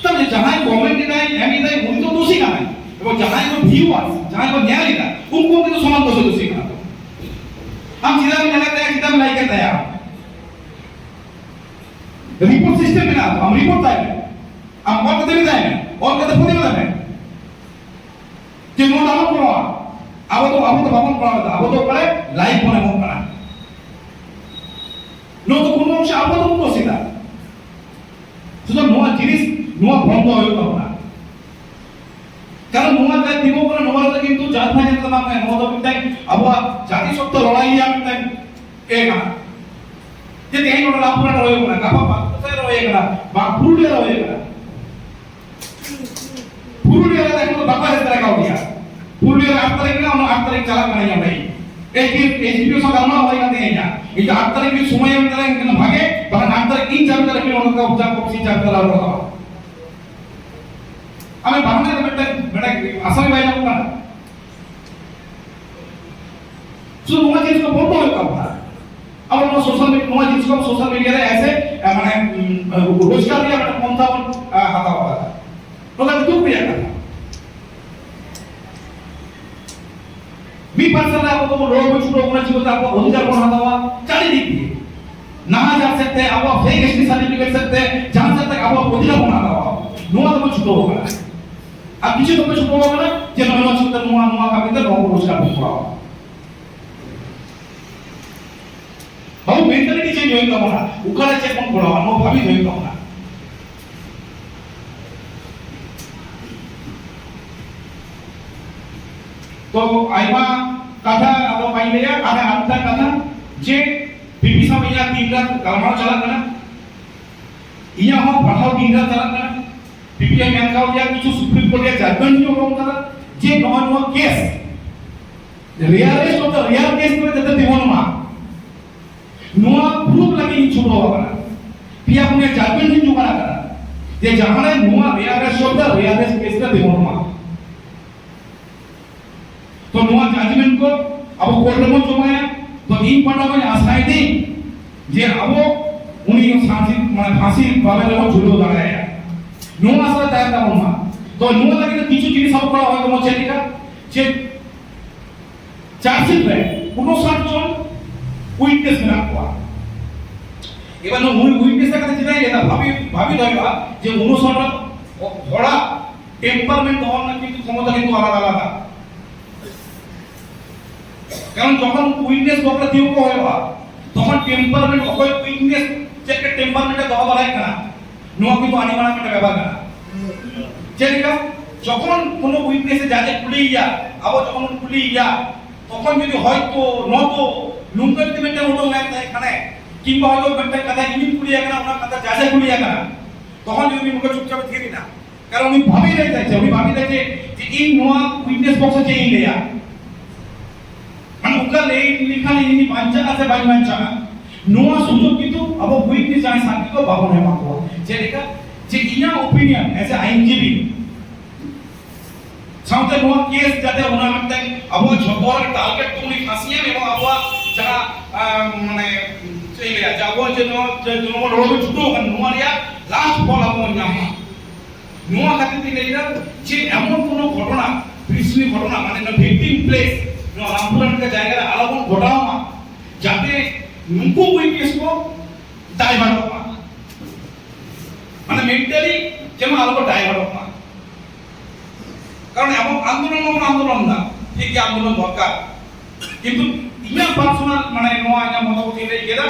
ᱛᱟᱦᱞᱮ ᱡᱟᱦᱟᱸᱭ ᱠᱚᱢᱮᱱᱴ ᱮᱫᱟᱭ, ᱮᱢ ᱮᱫᱟᱭ, ᱩᱱᱤ ᱫᱚ ᱫᱳᱥᱤ ᱠᱟᱱᱟᱭ, ᱮᱵᱚᱝ ᱡᱟᱦᱟᱸᱭ ᱠᱚ ᱵᱷᱤᱭᱩᱣᱟᱨᱥ, ᱡᱟᱦᱟᱸᱭ ᱠᱚ ᱧᱮᱞ ᱮᱫᱟ, ᱩᱱᱠᱩ ᱦᱚᱸ ᱠᱤᱱᱛᱩ ᱥᱚᱢᱟᱱ ᱫᱳᱥᱤ ᱫᱳᱥᱤ ᱠᱟᱱᱟ ᱠᱚ᱾ ᱟᱢ ᱪᱮᱫᱟᱜ ᱮᱢ ᱧᱮᱞᱮᱫ ᱛᱟᱭᱟ, ᱪᱮᱫᱟᱜ ᱮᱢ ᱞᱟᱭᱤᱠ ᱮᱫ ᱛᱟᱭᱟ? ᱨᱤᱯᱳᱨᱴ ᱥᱤᱥᱴᱮᱢ ᱢᱮᱱᱟᱜᱼᱟ, ᱟᱢ ᱨᱤᱯᱳᱨᱴ ᱛᱟᱭ ᱢᱮ, ᱟᱢ ᱚᱞ ᱠᱟᱛᱮ ᱢᱮᱛᱟᱭ ᱢᱮ, ᱚᱞ ᱠᱟᱛᱮ ᱯᱨᱚᱛᱤᱵᱟᱫ ᱢᱮ᱾ ᱡᱮ ᱱᱚᱣᱟ ᱫᱚ ᱟᱞᱚᱢ ᱠᱚᱨᱟᱣᱟ᱾ ᱟᱵᱚ ᱫᱚ, ᱟᱵᱚ ᱫᱚ ᱵᱟᱵᱚᱱ ᱠᱚᱨᱟᱣ ᱮᱫᱟ, ᱟᱵᱚ ᱫᱚ ᱚᱠᱟᱨᱮ ᱞᱟᱭᱤᱠ ᱵᱚᱱ ᱮᱢᱚᱜ ᱠᱟᱱᱟ᱾ ᱱᱚᱣᱟ ᱫᱚ ᱠᱳᱱᱳ ᱚᱝশে ᱟᱵᱚ ᱫᱚᱵᱚᱱ ᱫᱳᱥ ᱮᱫᱟ᱾ ᱥᱩᱛᱚᱨᱟᱝ ᱱᱚᱣᱟ ᱡᱤᱱᱤᱥ, ᱱᱚᱣᱟ ᱵᱚᱱᱫᱚ ᱦᱩᱭᱩᱜ ᱛᱟᱵᱚᱱᱟ᱾ ᱠᱟᱨᱚᱱ ᱱᱚᱣᱟ ᱡᱟᱦᱟᱸ ᱛᱤᱸᱜᱩ ᱠᱟᱱᱟ, ᱱᱚᱣᱟ ᱨᱮᱫᱚ ᱠᱤᱱᱛᱩ ᱡᱟᱛ ᱵᱷᱟᱭ ᱡᱟᱛ ᱫᱚ ᱵᱟᱝ ᱠᱟᱱᱟ, ᱱᱚᱣᱟ ᱫᱚ ᱢᱤᱫᱴᱟᱝ ᱟᱵᱚᱣᱟᱜ ᱡᱟᱹᱛᱤ ᱥᱚᱛᱛᱟ ᱞᱟᱹᱲᱦᱟᱹᱭ ᱨᱮᱭᱟᱜ ᱢᱤᱫᱴᱟᱝ ᱮ ᱠᱟᱱᱟ᱾ ᱡᱮ ᱛᱮᱦᱮᱧ ᱱᱚᱰᱮ ᱨᱟᱢᱯᱩᱨ ᱦᱟᱴ ᱦᱩᱭᱩᱜ ᱠᱟᱱᱟ, ᱜᱟᱯᱟ ᱯᱟᱸᱪ ᱵᱚᱪᱷᱚᱨ ᱦᱩᱭ ᱠᱟᱱᱟ, ᱵᱟᱝ ᱯᱩᱨᱩᱞᱤᱭᱟᱹ ᱨᱮ ᱦᱩᱭ ᱠᱟᱱᱟ᱾ ᱯᱩᱨᱩᱞᱤᱭᱟᱹ ᱨᱮ ᱮᱠᱷᱚᱱ ᱫᱚ ᱵᱟᱠᱚ ᱟᱨᱮᱥᱴ ᱫᱟᱲᱮ ᱠᱟᱣᱫᱮᱭᱟ᱾ ᱯᱩᱨᱩᱞᱤᱭᱟᱹ ᱨᱮ ᱟᱴ ᱛᱟᱹᱨᱤᱠᱷ ᱢᱮᱱᱟᱜᱼᱟ, ᱚᱱᱟ ᱟᱴ ᱛᱟᱹᱨᱤᱠᱷ ᱪᱟᱞᱟᱜ ᱠᱟᱱᱟ ᱧᱟᱢ ᱞᱟᱹᱜᱤᱫ᱾ ᱮᱥ ᱰᱤ ᱮᱢ ᱥᱟᱶ ᱜᱟᱞᱢᱟᱨᱟᱣ ᱦᱩᱭ ᱠᱟᱱ ᱛᱤᱧᱟ ᱤᱧᱟᱹᱜ᱾ ᱤᱧ ᱫᱚ ᱟᱴ ᱛᱟᱹᱨᱤᱠᱷ ᱡᱩᱫᱤ ᱥᱚᱢᱚᱭ ᱮᱢ ᱫᱟᱲᱮᱭᱟᱹᱧ ᱠᱷᱟᱱ ᱵᱷᱟᱜᱮ, ᱵᱟᱠᱷᱟᱱ ᱟᱴ ᱛᱟᱹᱨᱤᱠᱷ ᱤᱧ ᱪᱟᱵᱤ ᱛᱟᱞᱮ ᱯᱮ, ᱚᱱᱟ ᱠᱚ ᱡᱟ ᱠᱚᱯᱥᱤ ᱪᱟᱵᱤ ᱛᱟᱞᱮ ᱨᱚᱲ ᱠᱟᱜᱼᱟ᱾ ᱟᱢᱮ ᱵᱟᱦᱟᱱᱟ ᱫᱚ ᱢᱤᱫᱴᱮᱱ, ᱢᱤᱫᱴᱮᱱ ᱟᱥᱟᱢᱤ ᱵᱟᱭ ᱧᱟᱢᱚᱜ ᱠᱟᱱᱟ᱾ ᱥᱩᱫᱷᱩ ᱱᱚᱣᱟ ᱡᱤᱱᱤᱥ ᱠᱚ ᱵᱚᱱᱫᱚ ᱦᱩᱭᱩᱜ ᱛᱟᱵᱚᱱᱟ᱾ ᱟᱵᱚ ᱱᱚᱣᱟ ᱥᱳᱥᱟᱞ ᱢᱤᱰᱤᱭᱟ, ᱱᱚᱣᱟ ᱡᱤᱱᱤᱥ ᱠᱚ ᱥᱳᱥᱟᱞ ᱢᱤᱰᱤᱭᱟ ᱨᱮ ᱮᱥᱮ, ᱮ, ᱢᱟᱱᱮ, ᱩᱢ, ᱨᱳᱡᱽᱜᱟᱨ ᱨᱮᱭᱟᱜ ᱢᱤᱫᱴᱮᱱ ᱯᱚᱱᱛᱷᱟ ᱵᱚᱱ, ᱟ, ᱦᱟᱛᱟᱣ ᱟᱠᱟᱫᱟ᱾ ᱱᱚᱣᱟ ᱫᱚ ᱫᱩᱠ ᱨᱮᱭᱟᱜ ᱠᱟᱛᱷᱟ᱾ ᱢᱤᱫ ᱯᱟᱦᱴᱟ ᱨᱮ ᱟᱵᱚ ᱫᱚᱵᱚᱱ ᱨᱚᱲ ᱵᱚᱱ ᱪᱷᱩᱴᱟᱹᱣ ᱠᱟᱱᱟ, ᱪᱤᱠᱟᱹᱛᱮ ᱟᱵᱚᱣᱟᱜ ᱚᱫᱷᱤᱠᱟᱨ ᱵᱚᱱ ᱦᱟᱛᱟᱣᱟ, ᱪᱟᱹᱨᱤ ᱫᱤᱠ ᱫᱤᱭᱮ᱾ ᱱᱟᱦᱟᱪᱟᱨ ᱥᱮᱫ ᱛᱮ, ᱟᱵᱚᱣᱟᱜ ᱯᱷᱮᱠ ᱮᱥ ᱴᱤ ᱥᱟᱨᱴᱤᱯᱷᱤᱠᱮᱴ ᱥᱮᱫ ᱛᱮ, ᱡᱟᱦᱟᱸ ᱥᱮᱫ ᱛᱮ ᱟᱵᱚᱣᱟᱜ ᱚᱫᱷᱤᱠᱟᱨ ᱵᱚᱱ ᱦᱟᱛᱟᱣᱟ, ᱱᱚᱣᱟ ᱫᱚᱵᱚᱱ ᱪᱷᱩᱴᱟᱹᱣ ᱠᱟᱱᱟ᱾ ᱟᱨ ᱠᱤᱪᱷᱩ ᱫᱚᱠᱚ ᱪᱷᱩᱴᱟᱹᱣ ᱠᱟᱱᱟ ᱡᱮ ᱱᱚᱜᱼᱚᱭ ᱱᱚᱣᱟ ᱪᱤᱠᱟᱹᱛᱮ ᱱᱚᱣᱟ, ᱱᱚᱣᱟ ᱠᱟᱹᱢᱤ ᱛᱮ ᱱᱚᱣᱟ ᱠᱚ ᱨᱳᱡᱽᱜᱟᱨ ᱵᱚᱱ ᱠᱚᱨᱟᱣᱟ᱾ ᱵᱟᱹᱵᱩ, ᱢᱮᱱᱴᱟᱞᱤᱴᱤ ᱪᱮᱧᱡᱽ ᱦᱩᱭᱩᱜ ᱛᱟᱵᱚᱱᱟ᱾ ᱚᱠᱟᱨᱮ ᱪᱮᱫ ᱵᱚᱱ ᱠᱚᱨᱟᱣᱟ, ᱱᱚᱣᱟ ᱵᱷᱟᱵᱤᱛ ᱦᱩᱭᱩᱜ ᱛᱟᱵᱚᱱᱟ᱾ ᱛᱚ, ᱟᱭᱢᱟ ᱠᱟᱛᱷᱟ ᱟᱫᱚ ᱵᱟᱹᱧ ᱞᱟᱹᱭᱟ, ᱟᱨ ᱟᱨ ᱢᱤᱫᱴᱟᱝ ᱠᱟᱛᱷᱟ, ᱡᱮ ᱵᱤ ᱯᱤ ᱥᱟᱶ ᱤᱧᱟᱹᱜ ᱫᱤᱱ ᱨᱟᱛ ᱜᱟᱞᱢᱟᱨᱟᱣ ᱪᱟᱞᱟᱜ ᱠᱟᱱᱟ, ᱤᱧᱟᱹᱜ ᱦᱚᱸ ᱯᱟᱲᱦᱟᱣ ᱫᱤᱱ ᱨᱟᱛ ᱪᱟᱞᱟᱜ ᱠᱟᱱᱟ᱾ ᱵᱤ ᱯᱤ ᱮ ᱢᱮᱱ ᱠᱟᱣᱫᱮᱭᱟ, ᱠᱤᱪᱷᱩ ᱥᱩᱯᱨᱤᱢ ᱠᱳᱨᱴ ᱨᱮᱭᱟᱜ ᱡᱟᱡᱽᱢᱮᱱᱴ ᱧᱩᱨ ᱠᱟᱫᱟ ᱡᱮ ᱱᱚᱜᱼᱚᱭ ᱱᱚᱣᱟ case, rarest of the rare case ᱠᱚᱨᱮ ᱡᱟᱛᱮ ᱛᱤᱸᱜᱩᱱ ᱢᱟ, ᱱᱚᱣᱟ ᱯᱨᱩᱯ ᱞᱟᱹᱜᱤᱫ ᱤᱧ ᱪᱷᱩᱴᱟᱹᱣ ᱟᱠᱟᱱᱟ᱾ ᱯᱮᱭᱟ ᱯᱩᱱᱭᱟ ᱡᱟᱡᱽᱢᱮᱱᱴ ᱤᱧ ᱡᱚᱜᱟᱲ ᱟᱠᱟᱫᱟ ᱡᱮ ᱡᱟᱦᱟᱸᱨᱮ ᱱᱚᱣᱟ ᱨᱮᱭᱟᱨᱮᱥᱴ ᱚᱯᱷ ᱫᱟ ᱨᱮᱭᱟᱨᱮᱥᱴ ᱠᱮᱥ ᱨᱮ ᱛᱤᱸᱜᱩᱱ ᱢᱟ᱾ ᱛᱚ ᱱᱚᱣᱟ ᱡᱟᱡᱽᱢᱮᱱᱴ ᱠᱚ ᱟᱵᱚ ᱠᱳᱨᱴ ᱨᱮᱵᱚᱱ ᱡᱚᱢᱟᱭᱟ᱾ ᱛᱚ ᱤᱧ ᱯᱟᱦᱴᱟ ᱠᱷᱚᱱ ᱟᱥᱟᱭ ᱫᱟᱹᱧ ᱡᱮ ᱟᱵᱚ ᱩᱱᱤ ᱯᱷᱟᱸᱥᱤ, ᱢᱟᱱᱮ ᱯᱷᱟᱸᱥᱤ ᱵᱟᱵᱮᱨ ᱨᱮᱵᱚᱱ ᱡᱷᱩᱞᱟᱹᱣ ᱫᱟᱲᱮᱭᱟᱭᱟ᱾ ᱱᱚᱣᱟ ᱟᱥᱟ ᱛᱟᱦᱮᱱ ᱛᱟᱵᱚᱱ ᱢᱟ᱾ ᱛᱚ ᱱᱚᱣᱟ ᱞᱟᱹᱜᱤᱫ ᱛᱮ ᱠᱤᱪᱷᱩ ᱡᱤᱱᱤᱥ ᱟᱵᱚ ᱠᱚᱨᱟᱣ ᱦᱩᱭᱩᱜ ᱛᱟᱵᱚᱱᱟ᱾ ᱪᱮᱫ ᱞᱮᱠᱟ? ᱡᱮ ᱪᱟᱨᱡᱽᱥᱤᱴ ᱨᱮ ᱩᱱᱩᱥᱟᱴ ᱡᱚᱱ ᱩᱭᱤᱴᱱᱮᱥ ᱢᱮᱱᱟᱜ ᱠᱚᱣᱟ᱾ ᱮᱵᱟᱨ ᱱᱚᱣᱟ ᱩᱭᱤᱴᱱᱮᱥ ᱠᱟᱛᱷᱟ ᱪᱮᱫᱟᱜ ᱤᱧ ᱞᱟᱹᱭᱫᱟ? ᱵᱷᱟᱵᱤ, ᱵᱷᱟᱵᱤ ᱫᱚ ᱦᱩᱭᱩᱜᱼᱟ ᱡᱮ ᱩᱱᱩᱥᱟᱴ ᱦᱚᱲᱟᱜ ᱴᱮᱢᱯᱟᱨᱢᱮᱱᱴ ᱫᱚᱦᱚ ᱨᱮᱱᱟᱜ ᱠᱤᱱᱛᱩ ᱠᱷᱚᱢᱚᱛᱟ ᱠᱤᱱᱛᱩ ᱟᱞᱟᱫᱟ ᱟᱞᱟᱫᱟ᱾ ᱠᱟᱨᱚᱱ ᱡᱚᱠᱷᱚᱱ ᱩᱭᱤᱴᱱᱮᱥ ᱵᱚᱠᱥ ᱨᱮ ᱛᱤᱸᱜᱩ ᱠᱚ ᱦᱩᱭᱩᱜᱼᱟ, ᱛᱚᱠᱷᱚᱱ ᱴᱮᱢᱯᱟᱨᱢᱮᱱᱴ, ᱚᱠᱚᱭ ᱩᱭᱤᱴᱱᱮᱥ ᱪᱮᱫ ᱞᱮᱠᱟ ᱴᱮᱢᱯᱟᱨᱢᱮᱱᱴ ᱮ ᱫᱚᱦᱚ ᱫᱟᱲᱮᱭᱟᱜ ᱠᱟᱱᱟ, ᱱᱚᱣᱟ ᱠᱤᱱᱛᱩ ᱟᱹᱰᱤ ᱢᱟᱨᱟᱝ ᱢᱤᱫᱴᱮᱱ ᱵᱮᱯᱟᱨ ᱠᱟᱱᱟ᱾ ᱪᱮᱫ ᱞᱮᱠᱟ? ᱡᱚᱠᱷᱚᱱ ᱠᱳᱱᱳ ᱩᱭᱤᱴᱱᱮᱥ ᱮ ᱡᱟᱡᱽ ᱮ ᱠᱩᱞᱤᱭᱮᱭᱟ, ᱟᱵᱚ ᱡᱚᱠᱷᱚᱱ ᱵᱚᱱ ᱠᱩᱞᱤᱭᱮᱭᱟ, ᱛᱚᱠᱷᱚᱱ ᱡᱩᱫᱤ ᱦᱚᱭᱛᱳ ᱱᱚᱣᱟ ᱫᱚ ᱱᱚᱝᱠᱟ ᱡᱩᱫᱤ ᱢᱤᱫᱴᱮᱱ ᱩᱰᱩᱝ ᱞᱮᱱ ᱛᱟᱦᱮᱸ ᱠᱷᱟᱱᱮ, ᱠᱤᱝᱵᱟ ᱦᱚᱭᱛᱳ ᱢᱤᱫᱴᱟᱝ ᱠᱟᱛᱷᱟ ᱤᱧᱤᱧ ᱠᱩᱞᱤᱭᱮ ᱠᱟᱱᱟ, ᱚᱱᱟ ᱠᱟᱛᱷᱟ ᱡᱟᱡᱮ ᱠᱩᱞᱤᱭᱮ ᱠᱟᱱᱟ, ᱛᱚᱠᱷᱚᱱ ᱡᱩᱫᱤ ᱩᱱᱤ ᱱᱚᱝᱠᱟ ᱪᱩᱯᱪᱟᱯ ᱮ ᱛᱷᱤᱨ ᱮᱱᱟ, ᱠᱟᱨᱚᱱ ᱩᱱᱤ ᱵᱷᱟᱵᱮ ᱞᱟᱹᱭ ᱫᱟᱭ ᱡᱮ, ᱩᱱᱤ ᱵᱷᱟᱵᱮ ᱞᱟᱹᱭ ᱫᱟᱭ ᱡᱮ, ᱡᱮ ᱤᱧ ᱱᱚᱣᱟ ᱩᱭᱤᱴᱱᱮᱥ ᱵᱚᱠᱥ ᱨᱮ ᱪᱮᱫ ᱤᱧ ᱞᱟᱹᱭᱟ, ᱢᱟᱱᱮ ᱚᱱᱠᱟ ᱞᱟᱹᱭ ᱞᱮᱠᱷᱟᱱ ᱤᱧ ᱵᱟᱧᱪᱟᱜᱼᱟ ᱥᱮ ᱵᱟᱹᱧ ᱵᱟᱧᱪᱟᱜᱼᱟ, ᱱᱚᱣᱟ ᱥᱩᱡᱳᱜᱽ ᱠᱤᱱᱛᱩ ᱟᱵᱚ ᱩᱭᱤᱴᱱᱮᱥ ᱡᱟᱦᱟᱸᱭ ᱥᱟᱠᱠᱷᱤ ᱠᱚ ᱵᱟᱵᱚᱱ ᱮᱢᱟ ᱠᱚᱣᱟ᱾ ᱡᱮᱞᱮᱠᱟ ᱡᱮ ᱤᱧᱟᱹᱜ ᱳᱯᱤᱱᱤᱭᱚᱱ as a ᱟᱭᱤᱱᱡᱤᱵᱤ, ᱥᱟᱶᱛᱮ ᱱᱚᱣᱟ ᱠᱮᱥ ᱡᱟᱛᱮ ᱚᱱᱟ ᱢᱤᱫᱴᱟᱝ ᱟᱵᱚᱣᱟᱜ ᱡᱷᱚᱛᱚ ᱦᱚᱲ ᱴᱟᱨᱜᱮᱴ ᱠᱚ ᱩᱱᱤ ᱯᱷᱟᱸᱥᱤᱭᱮᱢ ᱮᱵᱚᱝ ᱟᱵᱚᱣᱟᱜ ᱡᱟᱦᱟᱸ, ᱟᱸ, ᱢᱟᱱᱮ, ᱪᱮᱫ ᱤᱧ ᱞᱟᱹᱭᱟ, ᱡᱮ ᱟᱵᱚᱣᱟᱜ ᱡᱮ ᱱᱚᱣᱟ, ᱡᱮ ᱱᱚᱣᱟ ᱨᱚᱲ ᱵᱚᱱ ᱪᱷᱩᱴᱟᱹᱣ ᱟᱠᱟᱱ, ᱱᱚᱣᱟ ᱨᱮᱭᱟᱜ ᱞᱟᱥᱴ ᱯᱷᱚᱞ ᱟᱵᱚ ᱵᱚᱱ ᱧᱟᱢ ᱢᱟ᱾ ᱱᱚᱣᱟ ᱠᱷᱟᱹᱛᱤᱨ ᱛᱮ ᱞᱟᱹᱭ ᱮᱫᱟ ᱡᱮ ᱮᱢᱚᱱ ᱠᱳᱱᱳ ᱜᱷᱚᱴᱚᱱᱟ, ᱯᱨᱤᱥᱩᱱᱤ ᱜᱷᱚᱴᱚᱱᱟ, ᱢᱟᱱᱮ ᱱᱚᱣᱟ ᱵᱷᱤᱠᱴᱤᱢ ᱯᱞᱮᱥ, ᱱᱚᱣᱟ ᱨᱟᱢᱯᱩᱨᱟ ᱞᱮᱠᱟ ᱡᱟᱭᱜᱟ ᱨᱮ ᱟᱞᱚ ᱵᱚᱱ ᱜᱷᱚᱴᱟᱣ ᱢᱟ, ᱡᱟᱛᱮ ᱱᱩᱠᱩ ᱩᱭᱤᱴᱱᱮᱥ ᱠᱚ ᱰᱟᱭᱵᱷᱟᱨᱴᱚᱜ ᱢᱟ, ᱢᱟᱱᱮ ᱢᱮᱱᱴᱟᱞᱤ ᱡᱮᱢᱚᱱ ᱟᱞᱚ ᱠᱚ ᱰᱟᱭᱵᱷᱟᱨᱴᱚᱜ ᱢᱟ᱾ ᱠᱟᱨᱚᱱ ᱮᱢᱚᱱ ᱟᱱᱫᱳᱞᱚᱱ ᱢᱟᱵᱚᱱ ᱟᱱᱫᱳᱞᱚᱱ ᱫᱟ, ᱴᱷᱤᱠ ᱜᱮᱭᱟ, ᱟᱱᱫᱳᱞᱚᱱ ᱫᱚᱨᱠᱟᱨ, ᱠᱤᱱᱛᱩ ᱤᱧᱟᱹᱜ ᱯᱟᱨᱥᱚᱱᱟᱞ, ᱢᱟᱱᱮ, ᱱᱚᱣᱟ ᱤᱧᱟᱹᱜ ᱢᱚᱛᱟᱢᱚᱛ ᱤᱧ ᱞᱟᱹᱭ ᱠᱮᱫᱟ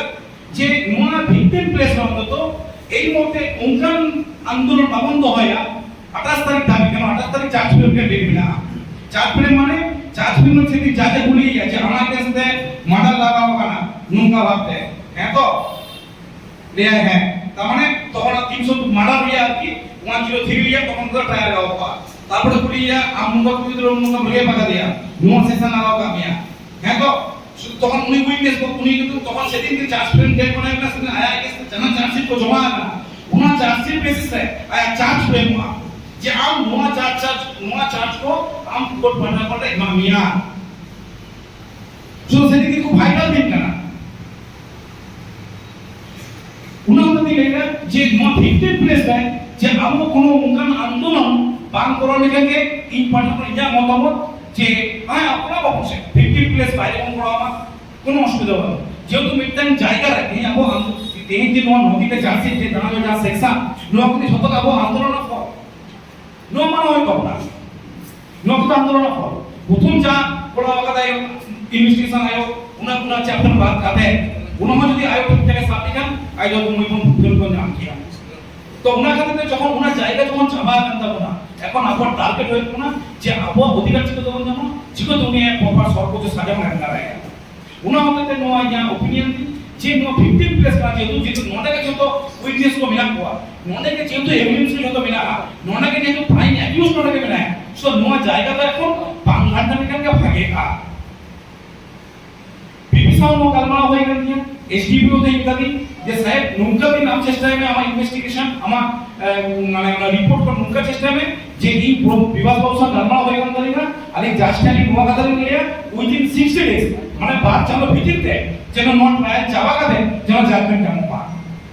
ᱡᱮ ᱱᱚᱣᱟ ᱵᱷᱤᱠᱴᱤᱢ ᱯᱞᱮᱥ ᱨᱮ ᱚᱱᱛᱚᱛᱚ ᱮᱭ ᱢᱩᱦᱩᱨᱛᱮ ᱚᱱᱠᱟᱱ ᱟᱱᱫᱳᱞᱚᱱ ᱵᱟᱵᱚᱱ ᱫᱚᱦᱚᱭᱟ᱾ ᱟᱴᱷᱟᱥ ᱛᱟᱹᱨᱤᱠᱷ ᱫᱷᱟᱹᱵᱤᱡ, ᱠᱟᱨᱚᱱ ᱟᱴᱷᱟᱥ ᱛᱟᱹᱨᱤᱠᱷ ᱪᱟᱨᱡᱽ ᱯᱷᱨᱮᱢ ᱨᱮᱭᱟᱜ ᱰᱮᱴ ᱢᱮᱱᱟᱜᱼᱟ᱾ ᱪᱟᱨᱡᱽ ᱯᱷᱨᱮᱢ ᱢᱟᱱᱮ ᱪᱟᱨᱡᱽ ᱯᱷᱨᱮᱢ ᱨᱮ ᱥᱮᱫᱤᱱ ᱡᱟᱡᱮ ᱠᱩᱞᱤᱭᱮᱭᱟ ᱡᱮ ᱟᱢᱟᱜ ᱠᱮᱥ ᱛᱮ ᱢᱟᱨᱰᱟᱨ ᱞᱟᱜᱟᱣ ᱟᱠᱟᱱᱟ ᱱᱚᱝᱠᱟ ᱵᱷᱟᱵᱛᱮ, ᱦᱮᱸ ᱛᱚ? ᱞᱟᱹᱭᱟᱭ ᱦᱮᱸ, ᱛᱟᱨ ᱢᱟᱱᱮ ᱛᱚᱠᱷᱚᱱ ᱛᱤᱱᱥᱚ ᱢᱟᱨᱰᱟᱨ ᱦᱩᱭᱟ ᱟᱨᱠᱤ, ᱚᱣᱟᱱ ᱡᱤᱨᱳ ᱛᱷᱨᱤ ᱨᱮᱭᱟᱜ ᱛᱚᱠᱷᱚᱱ ᱫᱚ ᱴᱨᱟᱭᱟᱞ ᱮᱦᱚᱵᱚᱜᱼᱟ᱾ ᱛᱟᱨᱯᱚᱨᱮ ᱠᱩᱞᱤᱭᱮᱭᱟ, ᱟᱢ ᱱᱚᱝᱠᱟ ᱠᱩᱲᱤ ᱜᱤᱫᱽᱨᱟᱹ ᱱᱚᱝᱠᱟ ᱨᱮᱯ ᱟᱠᱟᱫᱮᱭᱟ, ᱱᱚᱣᱟ ᱥᱮᱥᱚᱱ ᱞᱟᱜᱟᱣ ᱠᱟᱜ ᱢᱮᱭᱟ, ᱦᱮᱸ ᱛᱚ? ᱥᱩᱫᱷᱩ ᱛᱚᱠᱷᱚᱱ ᱩᱱᱤ ᱩᱭᱤᱴᱱᱮᱥ ᱠᱚ, ᱩᱱᱤ ᱠᱤᱱᱛᱩ ᱛᱚᱠᱷᱚᱱ ᱥᱮᱫᱤᱱ ᱜᱮ ᱪᱟᱨᱡᱽ ᱯᱷᱨᱮᱢ ᱰᱮᱴ ᱢᱟᱱᱮ ᱠᱟᱱᱟ, ᱥᱮᱫᱤᱱ ᱟᱭᱟᱜ ᱠᱮᱥ ᱛᱮ ᱡᱟᱦᱟᱸ ᱪᱟᱨᱡᱽᱥᱤᱴ ᱠᱚ ᱡᱚᱢᱟ ᱟᱠᱟᱱᱟ, ᱚᱱᱟ ᱪᱟᱨᱡᱽᱥᱤᱴ ᱵᱮᱥᱤᱥ ᱨᱮ ᱟᱭᱟᱜ ᱪᱟᱨᱡᱽ ᱯᱷᱨᱮᱢᱚᱜᱼᱟ ᱡᱮ ᱟᱢ ᱱᱚᱣᱟ ᱪᱟᱨᱡᱽ, ᱪᱟᱨᱡᱽ, ᱱᱚᱣᱟ ᱪᱟᱨᱡᱽ ᱠᱚ ᱟᱢ ᱠᱳᱨᱴ ᱯᱟᱦᱴᱟ ᱠᱷᱚᱱ ᱞᱮ ᱮᱢᱟᱜ ᱢᱮᱭᱟ᱾ ᱥᱩᱫᱷᱩ ᱥᱮᱫᱤᱱ ᱜᱮ ᱠᱷᱩᱵ ᱵᱷᱟᱭᱨᱟᱞ ᱫᱤᱱ ᱠᱟᱱᱟ᱾ ᱚᱱᱟ ᱦᱚᱛᱮᱡ ᱛᱮ ᱞᱟᱹᱭ ᱮᱫᱟ ᱡᱮ ᱱᱚᱣᱟ ᱵᱷᱤᱠᱴᱤᱢ ᱯᱞᱮᱥ ᱨᱮ ᱡᱮ ᱟᱵᱚ ᱠᱳᱱᱳ ᱚᱱᱠᱟᱱ ᱟᱱᱫᱳᱞᱚᱱ ᱵᱟᱝ ᱠᱚᱨᱟᱣ ᱞᱮᱠᱷᱟᱱ ᱜᱮ ᱤᱧ ᱯᱟᱦᱴᱟ ᱠᱷᱚᱱ ᱤᱧᱟᱹᱜ ᱢᱚᱛᱟᱢᱚᱛ ᱡᱮ ᱦᱮᱸ, ᱟᱯᱱᱟᱨ ᱵᱟᱵᱚᱱ ᱥᱮ ᱵᱷᱤᱠᱴᱤᱢ ᱯᱞᱮᱥ ᱵᱟᱭᱨᱮ ᱵᱚᱱ ᱠᱚᱨᱟᱣ ᱢᱟ, ᱠᱳᱱᱳ ᱚᱥᱩᱵᱤᱫᱷᱟ ᱵᱟᱹᱱᱩᱜ᱾ ᱡᱮᱦᱮᱛᱩ ᱢᱤᱫᱴᱟᱝ ᱡᱟᱭᱜᱟ ᱨᱮ ᱛᱮᱦᱮᱧ ᱟᱵᱚ ᱟᱱᱫᱳ-, ᱛᱮᱦᱮᱧ ᱡᱮ ᱱᱚᱣᱟ ᱱᱚᱫᱤ ᱛᱮ ᱪᱟᱥ ᱮᱫ ᱡᱮ ᱫᱟᱬᱟ ᱡᱟᱦᱟᱸ ᱥᱮᱠᱥᱚᱱ, ᱱᱚᱣᱟ ᱠᱚᱫᱚ ᱡᱷᱚᱛᱚ ᱜᱮ ᱟᱵᱚ ᱟᱱᱫᱳᱞᱚᱱ ᱯᱷᱚᱞ᱾ ᱱᱚᱣᱟ ᱢᱟᱱᱟ ᱦᱩᱭᱩᱜ ᱛᱟᱵᱚᱱᱟ᱾ ᱱᱚᱣᱟ ᱠᱚᱫᱚ ᱟᱱᱫᱳᱞᱚᱱ ᱯᱷᱚᱞ᱾ ᱯᱨᱚᱛᱷᱚᱢ ᱡᱟ ᱠᱚᱨᱟᱣ ᱠᱟᱫᱟᱭ ᱤᱱᱵᱷᱮᱥᱴᱤᱜᱮᱥᱚᱱ ᱟᱭᱳᱜ, ᱚᱱᱟ, ᱚᱱᱟ ᱪᱮᱯᱴᱟᱨ ᱵᱟᱫ ᱠᱟᱛᱮ, ᱚᱱᱟ ᱦᱚᱸ ᱡᱩᱫᱤ ᱟᱭᱳᱜ ᱴᱷᱤᱠ ᱴᱷᱟᱠ ᱮ ᱥᱟᱵ ᱞᱮᱠᱷᱟᱱ, ᱟᱭᱳ ᱫᱚ ᱢᱚᱭᱵᱷᱚᱸᱡᱽ ᱯᱷᱮᱨᱚᱛ ᱵᱚᱱ ᱧᱟᱢ ᱠᱮᱭᱟ᱾ ᱛᱚ ᱚᱱᱟ ᱠᱷᱟᱹᱛᱤᱨ ᱛᱮ ᱡᱚᱠᱷᱚᱱ ᱚᱱᱟ ᱡᱟᱭᱜᱟ ᱡᱚᱠᱷᱚᱱ ᱪᱟᱵᱟ ᱟᱠᱟᱱ ᱛᱟᱵᱚᱱᱟ, ᱮᱠᱷᱚᱱ ᱟᱵᱚᱣᱟᱜ ᱴᱟᱨᱜᱮᱴ ᱦᱩᱭᱩᱜ ᱠᱟᱱᱟ ᱡᱮ ᱟᱵᱚᱣᱟᱜ ᱚᱫᱷᱤᱠᱟᱨ ᱪᱤᱠᱟᱹ ᱛᱮᱵᱚᱱ ᱧᱟᱢᱟ, ᱪᱤᱠᱟᱹᱛᱮ ᱩᱱᱤᱭᱟᱜ ᱯᱨᱚᱯᱟᱨ ᱥᱚᱨᱵᱚ ᱥᱟᱡᱟ ᱵᱚᱱ ᱮᱢ ᱫᱟᱲᱮᱭᱟᱭᱟ᱾ ᱚᱱᱟ ᱦᱚᱛᱮᱡ ᱛᱮ ᱱᱚᱣᱟ ᱤᱧᱟᱹᱜ ᱚᱯᱤᱱᱤᱭᱚᱱ ᱫᱤᱧ ᱡᱮ ᱱᱚᱣᱟ ᱯᱷᱤᱯᱴᱤᱱ ᱯᱞᱮᱥ ᱠᱟᱱᱟ, ᱡᱮᱦᱮᱛᱩ ᱡᱮᱦᱮᱛᱩ ᱱᱚᱰᱮ ᱜᱮ ᱡᱚᱛᱚ ᱣᱤᱴᱱᱮᱥ ᱠᱚ ᱢᱮᱱᱟᱜ ᱠᱚᱣᱟ, ᱱᱚᱰᱮ ᱜᱮ ᱡᱮᱦᱮᱛᱩ ᱮᱵᱷᱤᱰᱮᱱᱥ ᱠᱚ ᱡᱚᱛᱚ ᱢᱮᱱᱟᱜᱼᱟ, ᱱᱚᱰᱮ ᱜᱮ ᱡᱮᱦᱮᱛᱩ ᱯᱨᱟᱭᱤᱢ ᱮᱠᱤᱭᱩᱡᱽ ᱱᱚᱰᱮ ᱜᱮ ᱢᱮᱱᱟᱭᱟ, ᱥᱚ ᱱᱚᱣᱟ ᱡᱟᱭᱜᱟ ᱫᱚ ᱮᱠᱷᱚᱱ ᱵᱟᱝ ᱜᱷᱟᱱᱴᱟ ᱞᱮᱠᱷᱟᱱ ᱜᱮ ᱵᱷᱟᱜᱮᱜᱼᱟ᱾ ᱯᱤᱯᱤ ᱥᱟᱶ ᱱᱚᱣᱟ ᱜᱟᱞᱢᱟᱨᱟᱣ ᱦᱩᱭ ᱠᱟᱱ ᱜᱮᱭᱟ, ᱮᱥᱰᱤᱯᱤᱳ ᱛᱮ ᱤᱱᱠᱟᱹ ᱫᱤᱱ ᱡᱮ ᱥᱟᱦᱮᱵᱽ ᱱᱚᱝᱠᱟ ᱫᱤᱱ ᱟᱢ ᱪᱮᱥᱴᱟᱭ ᱢᱮ, ᱟᱢᱟᱜ ᱤᱱᱵᱷᱮᱥᱴᱤᱜᱮᱥᱚᱱ, ᱟᱢᱟᱜ ᱮ, ᱢᱟᱱᱮ ᱚᱱᱟ ᱨᱤᱯᱳᱨᱴ ᱠᱚ ᱱᱚᱝᱠᱟ ᱪᱮᱥᱴᱟᱭ ᱢᱮ ᱡᱮ ᱤᱧ ᱯᱨᱚ-, ᱵᱤᱵᱷᱟᱥ ᱵᱟᱵᱩ ᱥᱟᱶ ᱜᱟᱞᱢᱟᱨᱟᱣ ᱦᱩᱭ ᱠᱟᱱ ᱛᱟᱹᱞᱤᱧᱟ, ᱟᱹᱞᱤᱧ ᱡᱟᱥᱴ ᱟᱹᱞᱤᱧ ᱱᱚᱣᱟ ᱠᱟᱛᱷᱟ ᱞᱤᱧ ᱞᱟᱹᱭᱟ, ᱩᱭᱤᱫᱤᱱ ᱥᱤᱠᱥᱴᱤ ᱰᱮᱡᱽ, ᱢᱟᱱᱮ ᱵᱟᱨ ᱪᱟᱸᱫᱳ ᱵᱷᱤᱛᱤᱨ ᱛᱮ ᱡᱮᱱᱚ ᱱᱚᱣᱟ ᱴᱨᱟᱭᱟᱞ ᱪᱟᱵᱟ ᱠᱟᱛᱮ ᱡᱮᱱᱚ ᱡᱟᱡᱽᱢᱮᱱᱴ ᱧᱟᱢᱚᱜ ᱢᱟ᱾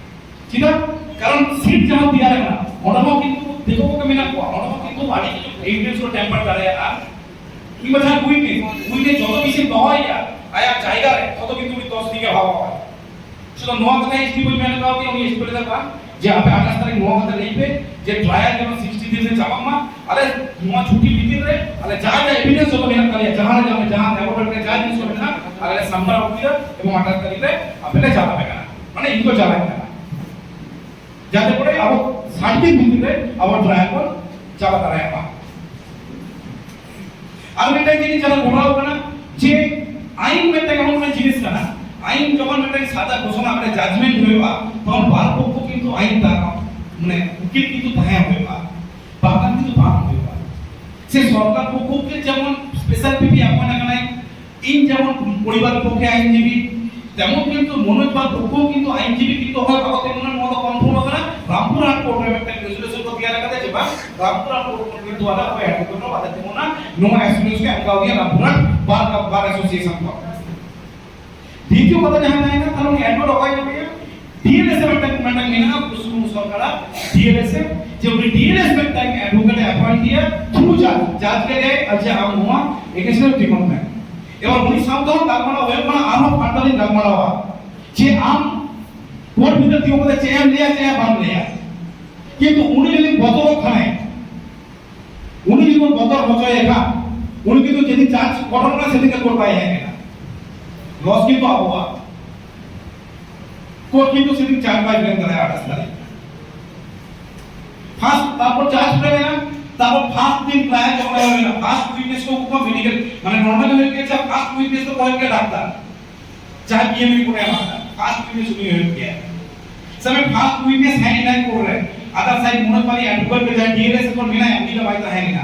ᱪᱮᱫᱟᱜ? ᱠᱟᱨᱚᱱ ᱥᱤᱴ ᱡᱟᱦᱟᱸ ᱛᱮᱭᱟᱨ ᱟᱠᱟᱱᱟ, ᱚᱸᱰᱮ ᱦᱚᱸ ᱠᱤᱱᱛᱩ ᱫᱤᱠᱩ ᱠᱚᱜᱮ ᱢᱮᱱᱟᱜ ᱠᱚᱣᱟ, ᱚᱸᱰᱮ ᱦᱚᱸ ᱠᱤᱱᱛᱩ ᱟᱹᱰᱤ ᱠᱤᱪᱷᱩ ᱮᱵᱷᱤᱰᱮᱱᱥ ᱠᱚ ᱴᱮᱢᱯᱟᱨ ᱫᱟᱲᱮᱭᱟᱜᱼᱟ, ᱠᱤᱝᱵᱟ ᱡᱟᱦᱟᱸ ᱩᱭᱤᱴᱱᱮᱥ, ᱩᱭᱤᱴᱱᱮᱥ ᱡᱚᱛᱚ ᱵᱮᱥᱤ ᱫᱚᱦᱚᱭᱮᱭᱟ ᱟᱭᱟᱜ ᱡᱟᱭᱜᱟ ᱨᱮ, ᱛᱚᱛᱚ ᱠᱤᱱᱛᱩ ᱩᱱᱤ ᱫᱚᱥ ᱫᱤᱱ ᱜᱮ ᱵᱷᱟᱵᱟᱣᱟᱭ᱾ ᱥᱩᱫᱷᱩ ᱱᱚᱣᱟ ᱠᱟᱛᱷᱟ ᱮᱥ ᱯᱤ ᱵᱚᱱ ᱢᱮᱱ ᱠᱟᱣᱫᱮᱭᱟ, ᱩᱱᱤ ᱮᱥ ᱯᱤ ᱞᱟᱹᱭ ᱫᱟ ᱵᱟᱝ, ᱡᱮ ᱟᱯᱮ ᱟᱴᱷᱟᱥ ᱛᱟᱹᱨᱤᱠᱷ ᱱᱚᱣᱟ ᱠᱟᱛᱷᱟ ᱞᱟᱹᱭ ᱯᱮ ᱡᱮ ᱴᱨᱟᱭᱟᱞ ᱡᱮᱢᱚᱱ ᱥᱤᱠᱥᱴᱤ ᱫᱤᱱ ᱨᱮ ᱪᱟᱵᱟᱜ ᱢᱟ, ᱟᱞᱮ ᱱᱚᱣᱟ ᱪᱷᱩᱴᱤ ᱵᱷᱤᱛᱤᱨ ᱨᱮ ᱟᱞᱮ ᱡᱟᱦᱟᱸ ᱡᱟᱦᱟᱸ ᱮᱵᱷᱤᱰᱮᱱᱥ ᱡᱚᱛᱚ ᱢᱮᱱᱟᱜ ᱛᱟᱞᱮᱭᱟ, ᱡᱟᱦᱟᱸ ᱨᱮ ᱡᱟᱦᱟᱸ ᱡᱟᱦᱟᱸ ᱞᱮᱵᱚᱨᱴᱚᱨᱤ ᱨᱮ ᱡᱟᱦᱟᱸ ᱡᱤᱱᱤᱥ ᱠᱚ ᱢᱮᱱᱟᱜᱼᱟ, ᱟᱞᱮ ᱞᱮ ᱥᱟᱢᱵᱲᱟᱣ ᱟᱹᱜᱩᱭᱟ ᱮᱵᱚᱝ ᱟᱴᱷᱟᱥ ᱛᱟᱹᱨᱤᱠᱷ ᱨᱮ ᱟᱯᱮ ᱞᱮ ᱪᱟᱞᱟᱜ ᱯᱮ ᱠᱟᱱᱟ, ᱢᱟᱱᱮ ᱤᱧ ᱠᱚ ᱪᱟᱞᱟᱜ ᱠᱟᱱᱟ, ᱡᱟᱛᱮ ᱠᱚᱨᱮ ᱟᱵᱚ ᱥᱟᱴ ᱫᱤᱱ ᱵᱷᱤᱛᱤᱨ ᱨᱮ ᱟᱵᱚ ᱴᱨᱟᱭᱟᱞ ᱵᱚᱱ ᱪᱟᱵᱟ ᱫᱟᱲᱮᱭᱟᱜ ᱢᱟ᱾ ᱟᱨ ᱢᱤᱫᱴᱟᱝ ᱡᱤᱱᱤᱥ ᱡᱟᱦᱟᱸ ᱜᱷᱚᱴᱟᱣ ᱠᱟᱱᱟ ᱡᱮ ᱟᱭᱤᱱ ᱢᱤᱫᱴᱟᱝ ᱮᱢᱚᱱ ᱢᱤᱫᱴᱟᱝ ᱡᱤᱱᱤᱥ ᱠᱟᱱᱟ, ᱟᱭᱤᱱ ᱡᱚᱠᱷᱚᱱ ᱢᱤᱫᱴᱟᱝ ᱥᱟᱡᱟ ᱜᱷᱳᱥᱚᱱᱟ, ᱢᱤᱫᱴᱟᱝ ᱡᱟᱡᱽᱢᱮᱱᱴ ᱦᱩᱭᱩᱜᱼᱟ, ᱛᱚᱠᱷᱚᱱ ᱵᱟᱨ ᱯᱚᱠᱠᱷᱚ ᱠᱤᱱᱛᱩ ᱟᱭᱤᱱ ᱫᱟᱨ, ᱢᱟᱱᱮ ᱩᱠᱤᱞ ᱠᱤᱱᱛᱩ ᱛᱟᱦᱮᱸ ᱦᱩᱭᱩᱜᱼᱟ, ᱵᱟᱝᱠᱷᱟᱱ ᱠᱤᱱᱛᱩ ᱵᱟᱝ ᱦᱩᱭᱩᱜᱼᱟ᱾ ᱥᱮ ᱥᱚᱨᱠᱟᱨ ᱯᱚᱠᱠᱷᱚ ᱩᱠᱤᱞ ᱡᱮᱢᱚᱱ ᱥᱯᱮᱥᱟᱞ ᱯᱤᱯᱤ ᱮᱯᱚᱭᱮᱱᱴ ᱟᱠᱟᱱᱟᱭ, ᱤᱧ ᱡᱮᱢᱚᱱ ᱯᱚᱨᱤᱵᱟᱨ ᱯᱚᱠᱠᱷᱮ ᱟᱭᱤᱱᱡᱤᱵᱤ, ᱛᱮᱢᱚᱱ ᱠᱤᱱᱛᱩ ᱢᱚᱱᱳᱡᱽ ᱵᱟᱨ ᱯᱚᱠᱠᱷᱚ ᱠᱤᱱᱛᱩ ᱟᱭᱤᱱᱡᱤᱵᱤ ᱠᱤᱱᱛᱩ ᱦᱚᱭ ᱵᱟᱠᱚ ᱛᱤᱸᱜᱩᱱᱟ, ᱱᱚᱣᱟ ᱫᱚ ᱠᱚᱱᱯᱷᱟᱨᱢ ᱟᱠᱟᱱᱟ᱾ ᱨᱟᱢᱯᱩᱨ ᱦᱟᱴ ᱠᱳᱨᱴ ᱨᱮ ᱢᱤᱫᱴᱟᱝ ᱨᱮᱡᱩᱞᱮᱥᱚᱱ ᱠᱚ ᱛᱮᱭᱟᱨ ᱟᱠᱟᱫᱟ ᱡᱮ ᱵᱟᱝ, ᱨᱟᱢᱯᱩᱨ ᱦᱟᱴ ᱠᱳᱨᱴ ᱠᱷᱚᱱ ᱠᱤᱱᱛᱩ ᱟᱞᱮ ᱚᱠᱚᱭ ᱟᱴᱠᱮᱛᱚᱱᱮ ᱵᱟᱞᱮ ᱛᱤᱸᱜᱩᱱᱟ, ᱱᱚᱣᱟ ᱮᱥᱩᱨᱮᱱᱥ ᱠᱚ ᱮᱢ ᱠᱟᱣᱫᱤᱧᱟ ᱨᱟᱢᱯᱩᱨ ᱦᱟᱴ ᱵᱟᱨ, ᱵᱟᱨ ᱮᱥᱳᱥᱤᱭᱮᱥᱚᱱ ᱠᱷᱚᱱ᱾ ᱫᱤᱛᱤᱭᱚ ᱠᱟᱛᱷᱟ ᱡᱟᱦᱟᱸ ᱛᱟᱦᱮᱸ ᱠᱟᱱᱟ, ᱛᱟᱦᱞᱮ ᱩᱱᱤ ᱮᱰᱣᱳᱠᱮᱴ ᱚᱠᱚᱭ ᱠᱟᱱ ᱜᱮᱭᱟ? ᱰᱤᱮᱞᱮᱥ ᱮ ᱢᱤᱫᱴᱟᱝ, ᱢᱤᱫᱴᱟᱝ ᱢᱮᱱᱟᱜᱼᱟ ᱯᱚᱥᱪᱤᱢᱵᱚᱝᱜᱚ ᱥᱚᱨᱠᱟᱨᱟᱜ, ᱰᱤᱮᱞᱮᱥ ᱮ, ᱡᱮ ᱩᱱᱤ ᱰᱤᱮᱞᱮᱥ ᱢᱤᱫᱴᱟᱝ ᱮᱰᱣᱳᱠᱮᱴ ᱮ ᱮᱯᱚᱭᱮᱱᱴ ᱮᱭᱟ ᱛᱷᱨᱩ ᱡᱟᱡᱽ, ᱡᱟᱡᱽ ᱜᱮ ᱞᱟᱹᱭᱟᱭ ᱟᱨ ᱡᱮ ᱟᱢ ᱱᱚᱣᱟ ᱮᱜᱮᱱᱥᱴ ᱨᱮ ᱰᱤᱢᱟᱱᱰ ᱢᱮ᱾ ᱮᱵᱟᱨ ᱩᱱᱤ ᱥᱟᱶ ᱛᱮᱦᱚᱸ ᱜᱟᱞᱢᱟᱨᱟᱣ ᱦᱩᱭᱩᱜ ᱠᱟᱱᱟ, ᱟᱨᱦᱚᱸ ᱯᱷᱟᱨᱫᱟᱨ ᱤᱧ ᱜᱟᱞᱢᱟᱨᱟᱣᱟ ᱡᱮ ᱟᱢ ᱠᱳᱨᱴ ᱵᱷᱤᱛᱤᱨ ᱛᱤᱸᱜᱩ ᱠᱟᱛᱮ ᱪᱮᱫ ᱮᱢ ᱞᱟᱹᱭᱟ, ᱪᱮᱫ ᱮᱢ ᱵᱟᱢ ᱞᱟᱹᱭᱟ, ᱠᱤᱱᱛᱩ ᱩᱱᱤ ᱡᱩᱫᱤ ᱵᱚᱛᱚᱨᱚᱜ ᱠᱷᱟᱱᱮ, ᱩᱱᱤ ᱡᱩᱫᱤ ᱵᱚᱱ ᱵᱚᱛᱚᱨ ᱦᱚᱪᱚᱭᱮ ᱠᱷᱟᱱ, ᱩᱱᱤ ᱠᱤᱱᱛᱩ ᱡᱮᱫᱤᱱ ᱪᱟᱨᱡᱽ ᱜᱚᱴᱷᱚᱱ ᱠᱟᱱᱟ, ᱥᱮᱫᱤᱱ ᱜᱮ ᱠᱳᱨᱴ ᱵᱟᱭ ᱦᱮᱡ ᱠᱟᱱᱟ᱾ ᱞᱚᱥ ᱠᱤᱱᱛᱩ ᱟᱵᱚᱣᱟᱜ᱾ ᱠᱳᱨᱴ ᱠᱤᱱᱛᱩ ᱥᱮᱫᱤᱱ ᱪᱟᱨᱡᱽ ᱵᱟᱭ ᱵᱨᱮᱝ ᱫᱟᱲᱮᱭᱟᱜᱼᱟ ᱟᱴᱷᱟᱥ ᱛᱟᱹᱨᱤᱠᱷ᱾ ᱯᱷᱟᱥᱴ, ᱛᱟᱨᱯᱚᱨ ᱪᱟᱨᱡᱽ ᱵᱨᱮᱝ ᱮᱱᱟ, ᱛᱟᱨᱯᱚᱨ ᱯᱷᱟᱥᱴ ᱫᱤᱱ ᱴᱨᱟᱭᱟᱞ ᱡᱚᱠᱷᱚᱱ ᱦᱩᱭ ᱮᱱᱟ, ᱯᱷᱟᱥᱴ ᱩᱭᱤᱴᱱᱮᱥ ᱠᱚ ᱩᱱᱠᱩ ᱢᱮᱰᱤᱠᱮᱞ, ᱢᱟᱱᱮ ᱱᱚᱨᱢᱟᱞ ᱦᱩᱭᱩᱜ ᱜᱮᱭᱟ, ᱯᱷᱟᱥᱴ ᱩᱭᱤᱴᱱᱮᱥ ᱫᱚ ᱦᱩᱭᱩᱜ ᱜᱮᱭᱟ ᱰᱟᱠᱛᱟᱨ, ᱡᱟᱦᱟᱸᱭ ᱯᱤ ᱮᱢ ᱨᱤᱯᱳᱨᱴ ᱮ ᱮᱢᱟ ᱠᱟᱫᱟ᱾ ᱯᱷᱟᱥᱴ ᱩᱭᱤᱴᱱᱮᱥ ᱩᱱᱤ ᱦᱩᱭᱩᱜ ᱜᱮᱭᱟ᱾ ᱥᱮ ᱯᱷᱟᱥᱴ ᱩᱭᱤᱴᱱᱮᱥ ᱦᱮᱡ ᱮᱱᱟᱭ ᱠᱳᱨᱴ ᱨᱮ, ᱟᱫᱟᱨ ᱥᱟᱭᱤᱰ ᱢᱚᱱᱳᱡᱽ ᱯᱟᱞᱤ ᱮᱰᱵᱷᱳᱠᱮᱴ ᱨᱮ ᱡᱟᱦᱟᱸᱭ ᱰᱤ ᱮᱞ ᱮᱥ ᱠᱷᱚᱱ ᱢᱮᱱᱟᱭᱟ, ᱩᱱᱤ ᱫᱚ ᱵᱟᱭ ᱛᱟᱦᱮᱸ ᱞᱮᱱᱟ᱾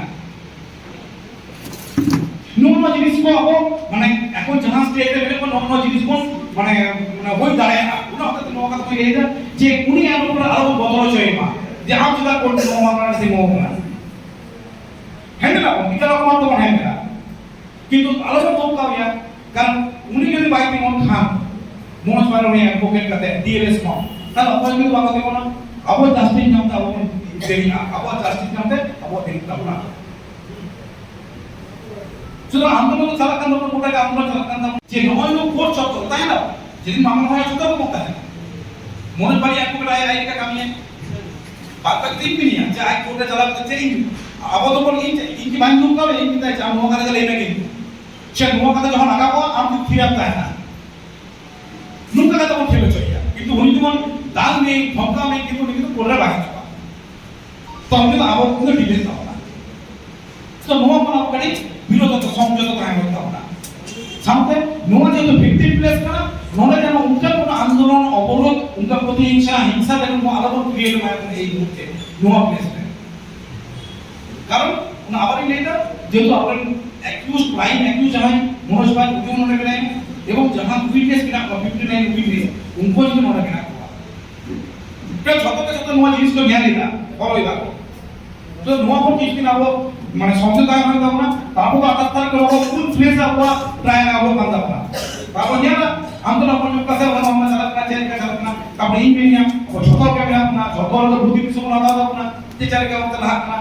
ᱱᱚᱜᱼᱚ ᱱᱚᱣᱟ ᱡᱤᱱᱤᱥ ᱠᱚ ᱟᱵᱚ, ᱢᱟᱱᱮ, ᱮᱠᱷᱚᱱ ᱡᱟᱦᱟᱸ ᱥᱴᱮᱴ ᱨᱮ ᱢᱮᱱᱟᱜ ᱵᱚᱱ, ᱱᱚᱜᱼᱚ ᱱᱚᱣᱟ ᱡᱤᱱᱤᱥ ᱵᱚᱱ, ᱢᱟᱱᱮ, ᱢᱟᱱᱮ, ᱦᱩᱭ ᱫᱟᱲᱮᱭᱟᱜᱼᱟ᱾ ᱚᱱᱟ ᱦᱚᱛᱮᱡ ᱛᱮ ᱱᱚᱣᱟ ᱠᱟᱛᱷᱟ ᱠᱚᱧ ᱞᱟᱹᱭᱫᱟ ᱡᱮ ᱩᱱᱤ ᱟᱞᱚ ᱵᱚᱱ, ᱟᱞᱚ ᱵᱚᱱ ᱵᱚᱛᱚᱨ ᱦᱚᱪᱚᱭᱮ ᱢᱟ ᱡᱮ ᱟᱢ ᱪᱮᱫᱟᱜ ᱠᱳᱨᱴ ᱨᱮ ᱱᱚᱣᱟ ᱢᱟᱢᱞᱟ ᱨᱮ ᱛᱤᱸᱜᱩ ᱟᱠᱟᱱᱟ᱾ ᱦᱮᱱᱫᱮᱞᱟ ᱵᱚᱱ, ᱵᱤᱪᱟᱨ ᱠᱚ ᱢᱟ ᱛᱟᱵᱚᱱ ᱦᱮᱱᱫᱮᱞᱟ᱾ ᱠᱤᱱᱛᱩ ᱟᱞᱚ ᱵᱚᱱ ᱛᱚᱞ ᱠᱟᱣᱭᱟ, ᱠᱟᱨᱚᱱ ᱩᱱᱤ ᱡᱩᱫᱤ ᱵᱟᱭ ᱛᱤᱸᱜᱩᱱ ᱠᱷᱟᱱ, ᱢᱚᱱᱳᱡᱽ ᱯᱟᱞ ᱩᱱᱤ ᱮᱰᱵᱷᱳᱠᱮᱴ ᱠᱟᱛᱮ, ᱰᱤ ᱮᱞ ᱮᱥ ᱠᱷᱚᱱ, ᱛᱟᱦᱞᱮ ᱚᱠᱚᱭ ᱡᱩᱫᱤ ᱵᱟᱠᱚ ᱛᱤᱸᱜᱩᱱᱟ, ᱟᱵᱚ ᱡᱟᱥᱴᱤᱥ ᱧᱟᱢᱛᱮ ᱟᱵᱚ ᱵᱚᱱ ᱫᱮᱨᱤᱜᱼᱟ, ᱟᱵᱚᱣᱟᱜ ᱡᱟᱥᱴᱤᱥ ᱧᱟᱢᱛᱮ ᱟᱵᱚᱣᱟᱜ ᱫᱮᱨᱤᱜ ᱛᱟᱵᱚᱱᱟ᱾ ᱥᱩᱛᱚᱨᱟᱝ ᱟᱱᱫᱳᱞᱚᱱ ᱪᱟᱞᱟᱜ ᱠᱟᱱ ᱛᱟᱵᱚᱱᱟ, ᱜᱚᱴᱟ ᱜᱮ ᱟᱱᱫᱳᱞᱚᱱ ᱪᱟᱞᱟᱜ ᱠᱟᱱ ᱛᱟᱵᱚᱱᱟ, ᱡᱮ ᱱᱚᱜᱼᱚᱭ ᱱᱚᱣᱟ ᱠᱳᱨᱴ ᱪᱚᱛᱛᱚᱨ ᱛᱟᱦᱮᱱᱟ, ᱡᱮᱫᱤᱱ ᱢᱟᱢᱞᱟ ᱦᱩᱭᱩᱜᱼᱟ, ᱡᱚᱛᱚ ᱜᱮᱵᱚᱱ ᱛᱟᱦᱮᱱᱟ᱾ ᱢᱚᱱᱳᱡᱽ ᱯᱟᱞᱤ ᱮᱰᱵᱷᱳᱠᱮᱴ ᱟᱡ, ᱟᱡ ᱞᱮᱠᱟ ᱠᱟᱹᱢᱤᱭᱟ, ᱵᱟᱫ ᱵᱟᱹᱠᱤ ᱛᱤᱧ ᱢᱮᱱᱮᱭᱟ ᱡᱮ ᱟᱡ ᱠᱳᱨᱴ ᱨᱮ ᱪᱟᱞᱟᱣ ᱠᱟᱛᱮ ᱪᱮᱫ ᱤᱧ, ᱟᱵᱚ ᱫᱚᱵᱚᱱ, ᱤᱧ, ᱤᱧ ᱠᱤ ᱵᱟᱹᱧ ᱫᱩᱠ ᱠᱟᱣᱟ, ᱤᱧ ᱢᱮᱛᱟᱭᱟ ᱡᱮ ᱟᱢ ᱱᱚᱣᱟ ᱠᱟᱛᱷᱟ ᱜᱮ ᱞᱟᱹᱭ ᱢᱮ, ᱠᱤᱱᱛᱩ ᱥᱮ ᱱᱚᱣᱟ ᱠᱟᱛᱷᱟ ᱡᱚᱠᱷᱚᱱ ᱨᱟᱠᱟᱵᱚᱜᱼᱟ, ᱟᱢ ᱠᱤ ᱛᱷᱤᱨ ᱮᱢ ᱛᱟᱦᱮᱱᱟ? ᱱᱚᱝᱠᱟ ᱠᱟᱛᱮ ᱵᱚᱱ ᱠᱷᱮᱞ ᱦᱚᱪᱚᱭᱮᱭᱟ, ᱠᱤᱱᱛᱩ ᱩᱱᱤ ᱡᱮᱢᱚᱱ ᱫᱟᱞ ᱢᱮ, ᱫᱷᱚᱢᱠᱟᱣ ᱢᱮ, ᱠᱤᱱᱛᱩ ᱩᱱᱤ ᱠᱤᱱᱛᱩ ᱠᱳᱨᱴ ᱨᱮ ᱵᱟᱭ ᱦᱤᱡᱩᱜᱼᱟ᱾ ᱛᱚ ᱩᱱᱤ ᱫᱚ ᱟᱵᱚ ᱩᱱᱤ ᱫᱚ ᱰᱤᱵᱮᱴ ᱛᱟᱵᱚᱱᱟ᱾ ᱛᱚ ᱱᱚᱣᱟ ᱠᱷᱚᱱ ᱟᱵᱚ ᱠᱟᱹᱴᱤᱡ ᱵᱤᱨᱚᱛ ᱥᱚᱢᱡᱚᱛ ᱛᱟᱦᱮᱸ ᱦᱩᱭᱩᱜ ᱛᱟᱵᱚᱱᱟ᱾ ᱥᱟᱶᱛᱮ ᱱᱚᱣᱟ ᱡᱮᱦᱮᱛᱩ ᱵᱷᱤᱠᱴᱤᱢ ᱯᱞᱮᱥ ᱠᱟᱱᱟ, ᱱᱚᱰᱮ ᱡᱮᱱᱚ ᱚᱱᱠᱟ ᱠᱳᱱᱳ ᱟᱱᱫᱳᱞᱚᱱ, ᱚᱵᱚᱨᱳᱫᱷ, ᱚᱱᱠᱟ ᱯᱨᱚᱛᱤᱦᱤᱝᱥᱟ, ᱦᱤᱝᱥᱟ ᱡᱮᱱᱚ ᱱᱚᱣᱟ ᱟᱞᱚ ᱵᱚᱱ ᱠᱨᱤᱭᱮᱴ ᱢᱟ ᱮᱠᱷᱚᱱ ᱮᱭ ᱢᱩᱦᱩᱨᱛᱮ ᱱᱚᱣᱟ ᱯᱞᱮᱥ ᱨᱮ᱾ ᱠᱟᱨᱚᱱ ᱚᱱᱟ ᱟᱵᱟᱨᱤᱧ ᱞᱟᱹᱭᱫᱟ, ᱡᱮᱦᱮᱛᱩ ᱟᱵᱚᱨᱮᱱ ᱮᱠᱤᱭᱩᱡᱽ, ᱯᱨᱟᱭᱤᱢ ᱮᱠᱤᱭᱩᱡᱽ ᱡᱟᱦᱟᱸᱭ ᱢᱚᱱᱳᱡᱽ ᱵᱟᱡᱽ, ᱩᱱᱤ ᱦᱚᱸ ᱱᱚᱰᱮ ᱢᱮᱱᱟᱭᱟ, ᱮᱵᱚᱝ ᱡᱟᱦᱟᱸ ᱩᱭᱤᱴᱱᱮᱥ ᱢᱮᱱᱟᱜ ᱠᱚᱣᱟ, ᱯᱷᱤᱯᱴᱤ ᱱᱟᱭᱤᱱ ᱩᱭᱤᱴᱱᱮᱥ, ᱩᱱᱠᱩ ᱦᱚᱸ ᱡᱩᱫᱤ ᱱᱚᱰᱮ ᱢᱮᱱᱟᱜ ᱠᱚᱣᱟ, ᱛᱚ ᱡᱷᱚᱛᱚ ᱜᱮ ᱡᱷᱚᱛᱚ ᱱᱚᱣᱟ ᱡᱤᱱᱤᱥ ᱠᱚ ᱧᱮᱞ ᱮᱫᱟ, ᱯᱷᱚᱞᱳ ᱮᱫᱟ ᱠᱚ᱾ ᱛᱚ ᱱᱚᱣᱟ ᱠᱚ ᱠᱤᱪᱷᱩ ᱫᱤᱱ ᱟᱵᱚ, ᱢᱟᱱᱮ, ᱥᱚᱢᱡᱷᱚᱛᱟ ᱦᱩᱭᱩᱜ ᱛᱟᱵᱚᱱᱟ, ᱛᱟᱨᱯᱚᱨ ᱫᱚ ᱟᱴᱷᱟᱥ ᱛᱟᱹᱨᱤᱠᱷ ᱨᱮ ᱟᱵᱚ ᱯᱷᱩᱞ ᱯᱷᱞᱮᱡᱽ ᱟᱵᱚᱣᱟᱜ ᱴᱨᱟᱭᱟᱞ ᱟᱵᱚ ᱠᱟᱱ ᱛᱟᱵᱚᱱᱟ᱾ ᱛᱟᱨᱯᱚᱨ ᱧᱮᱞᱟ, ᱟᱢ ᱫᱚ ᱟᱵᱚ ᱧᱩᱛ ᱠᱟᱛᱮ ᱚᱱᱟ ᱢᱟᱢᱞᱟ ᱪᱟᱞᱟᱜ ᱠᱟᱱᱟ, ᱪᱮᱫ ᱞᱮᱠᱟ ᱪᱟᱞᱟᱜ ᱠᱟᱱᱟ, ᱛᱟᱨᱯᱚᱨ ᱤᱧ ᱢᱮᱱᱟ, ᱟᱵᱚ ᱡᱷᱚᱛᱚ ᱦᱚᱲ ᱜᱮ ᱵᱩᱫᱷᱤ ᱫᱤᱥᱚᱢ ᱵᱚᱱ ᱦᱟᱛᱟᱣ ᱛᱟᱵᱚᱱᱟ, ᱡᱮ ᱪᱮᱫ ᱞᱮᱠᱟ ᱚᱱᱛᱮ ᱞᱟᱦᱟᱜ ᱠᱟᱱᱟ᱾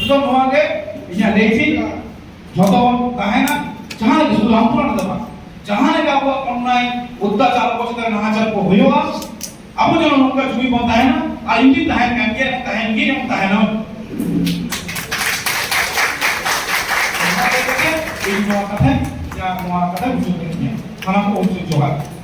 ᱱᱤᱛᱚᱜ ᱱᱚᱣᱟ ᱜᱮ ᱤᱧᱟᱹᱜ ᱞᱟᱹᱭ ᱛᱤᱧ, ᱡᱷᱚᱛᱚ ᱵᱚᱱ ᱛᱟᱦᱮᱱᱟ, ᱡᱟᱦᱟᱸ ᱨᱮᱜᱮ, ᱥᱩᱫᱷᱩ ᱨᱟᱢᱯᱩᱨ ᱦᱟᱴ ᱫᱚ ᱵᱟᱝ, ᱡᱟᱦᱟᱸ ᱨᱮᱜᱮ ᱟᱵᱚᱣᱟᱜ ᱚᱱᱱᱟᱭ, ᱚᱛᱛᱟᱪᱟᱨ, ᱟᱵᱚ ᱪᱮᱛᱟᱱ ᱱᱟᱦᱟᱪᱟᱨ ᱠᱚ ᱦᱩᱭᱩᱜᱼᱟ, ᱟᱵᱚ ᱡᱮᱱᱚ ᱱᱚᱝᱠᱟ ᱡᱩᱢᱤᱫ ᱵᱚᱱ ᱛᱟᱦᱮᱱᱟ, ᱟᱨ ᱤᱧ ᱫᱩᱧ ᱛᱟᱦᱮᱱ ᱠᱟᱱ ᱜᱮᱭᱟ, ᱛᱟᱦᱮᱱ ᱜᱮ ᱮᱵᱚᱝ ᱛᱟᱦᱮᱱᱟ᱾ ᱚᱱᱟ ᱞᱟᱹᱭ ᱠᱟᱛᱮ ᱤᱧ ᱱᱚᱣᱟ ᱠᱟᱛᱷᱟᱧ, ᱱᱚᱣᱟ ᱠᱟᱛᱷᱟᱧ ᱢᱩᱪᱟᱹᱫ ᱠᱮᱫ ᱛᱤᱧᱟ᱾ ᱥᱟᱱᱟᱢ ᱠᱚ ᱩᱪᱤᱛ ᱡᱚᱦᱟᱨ᱾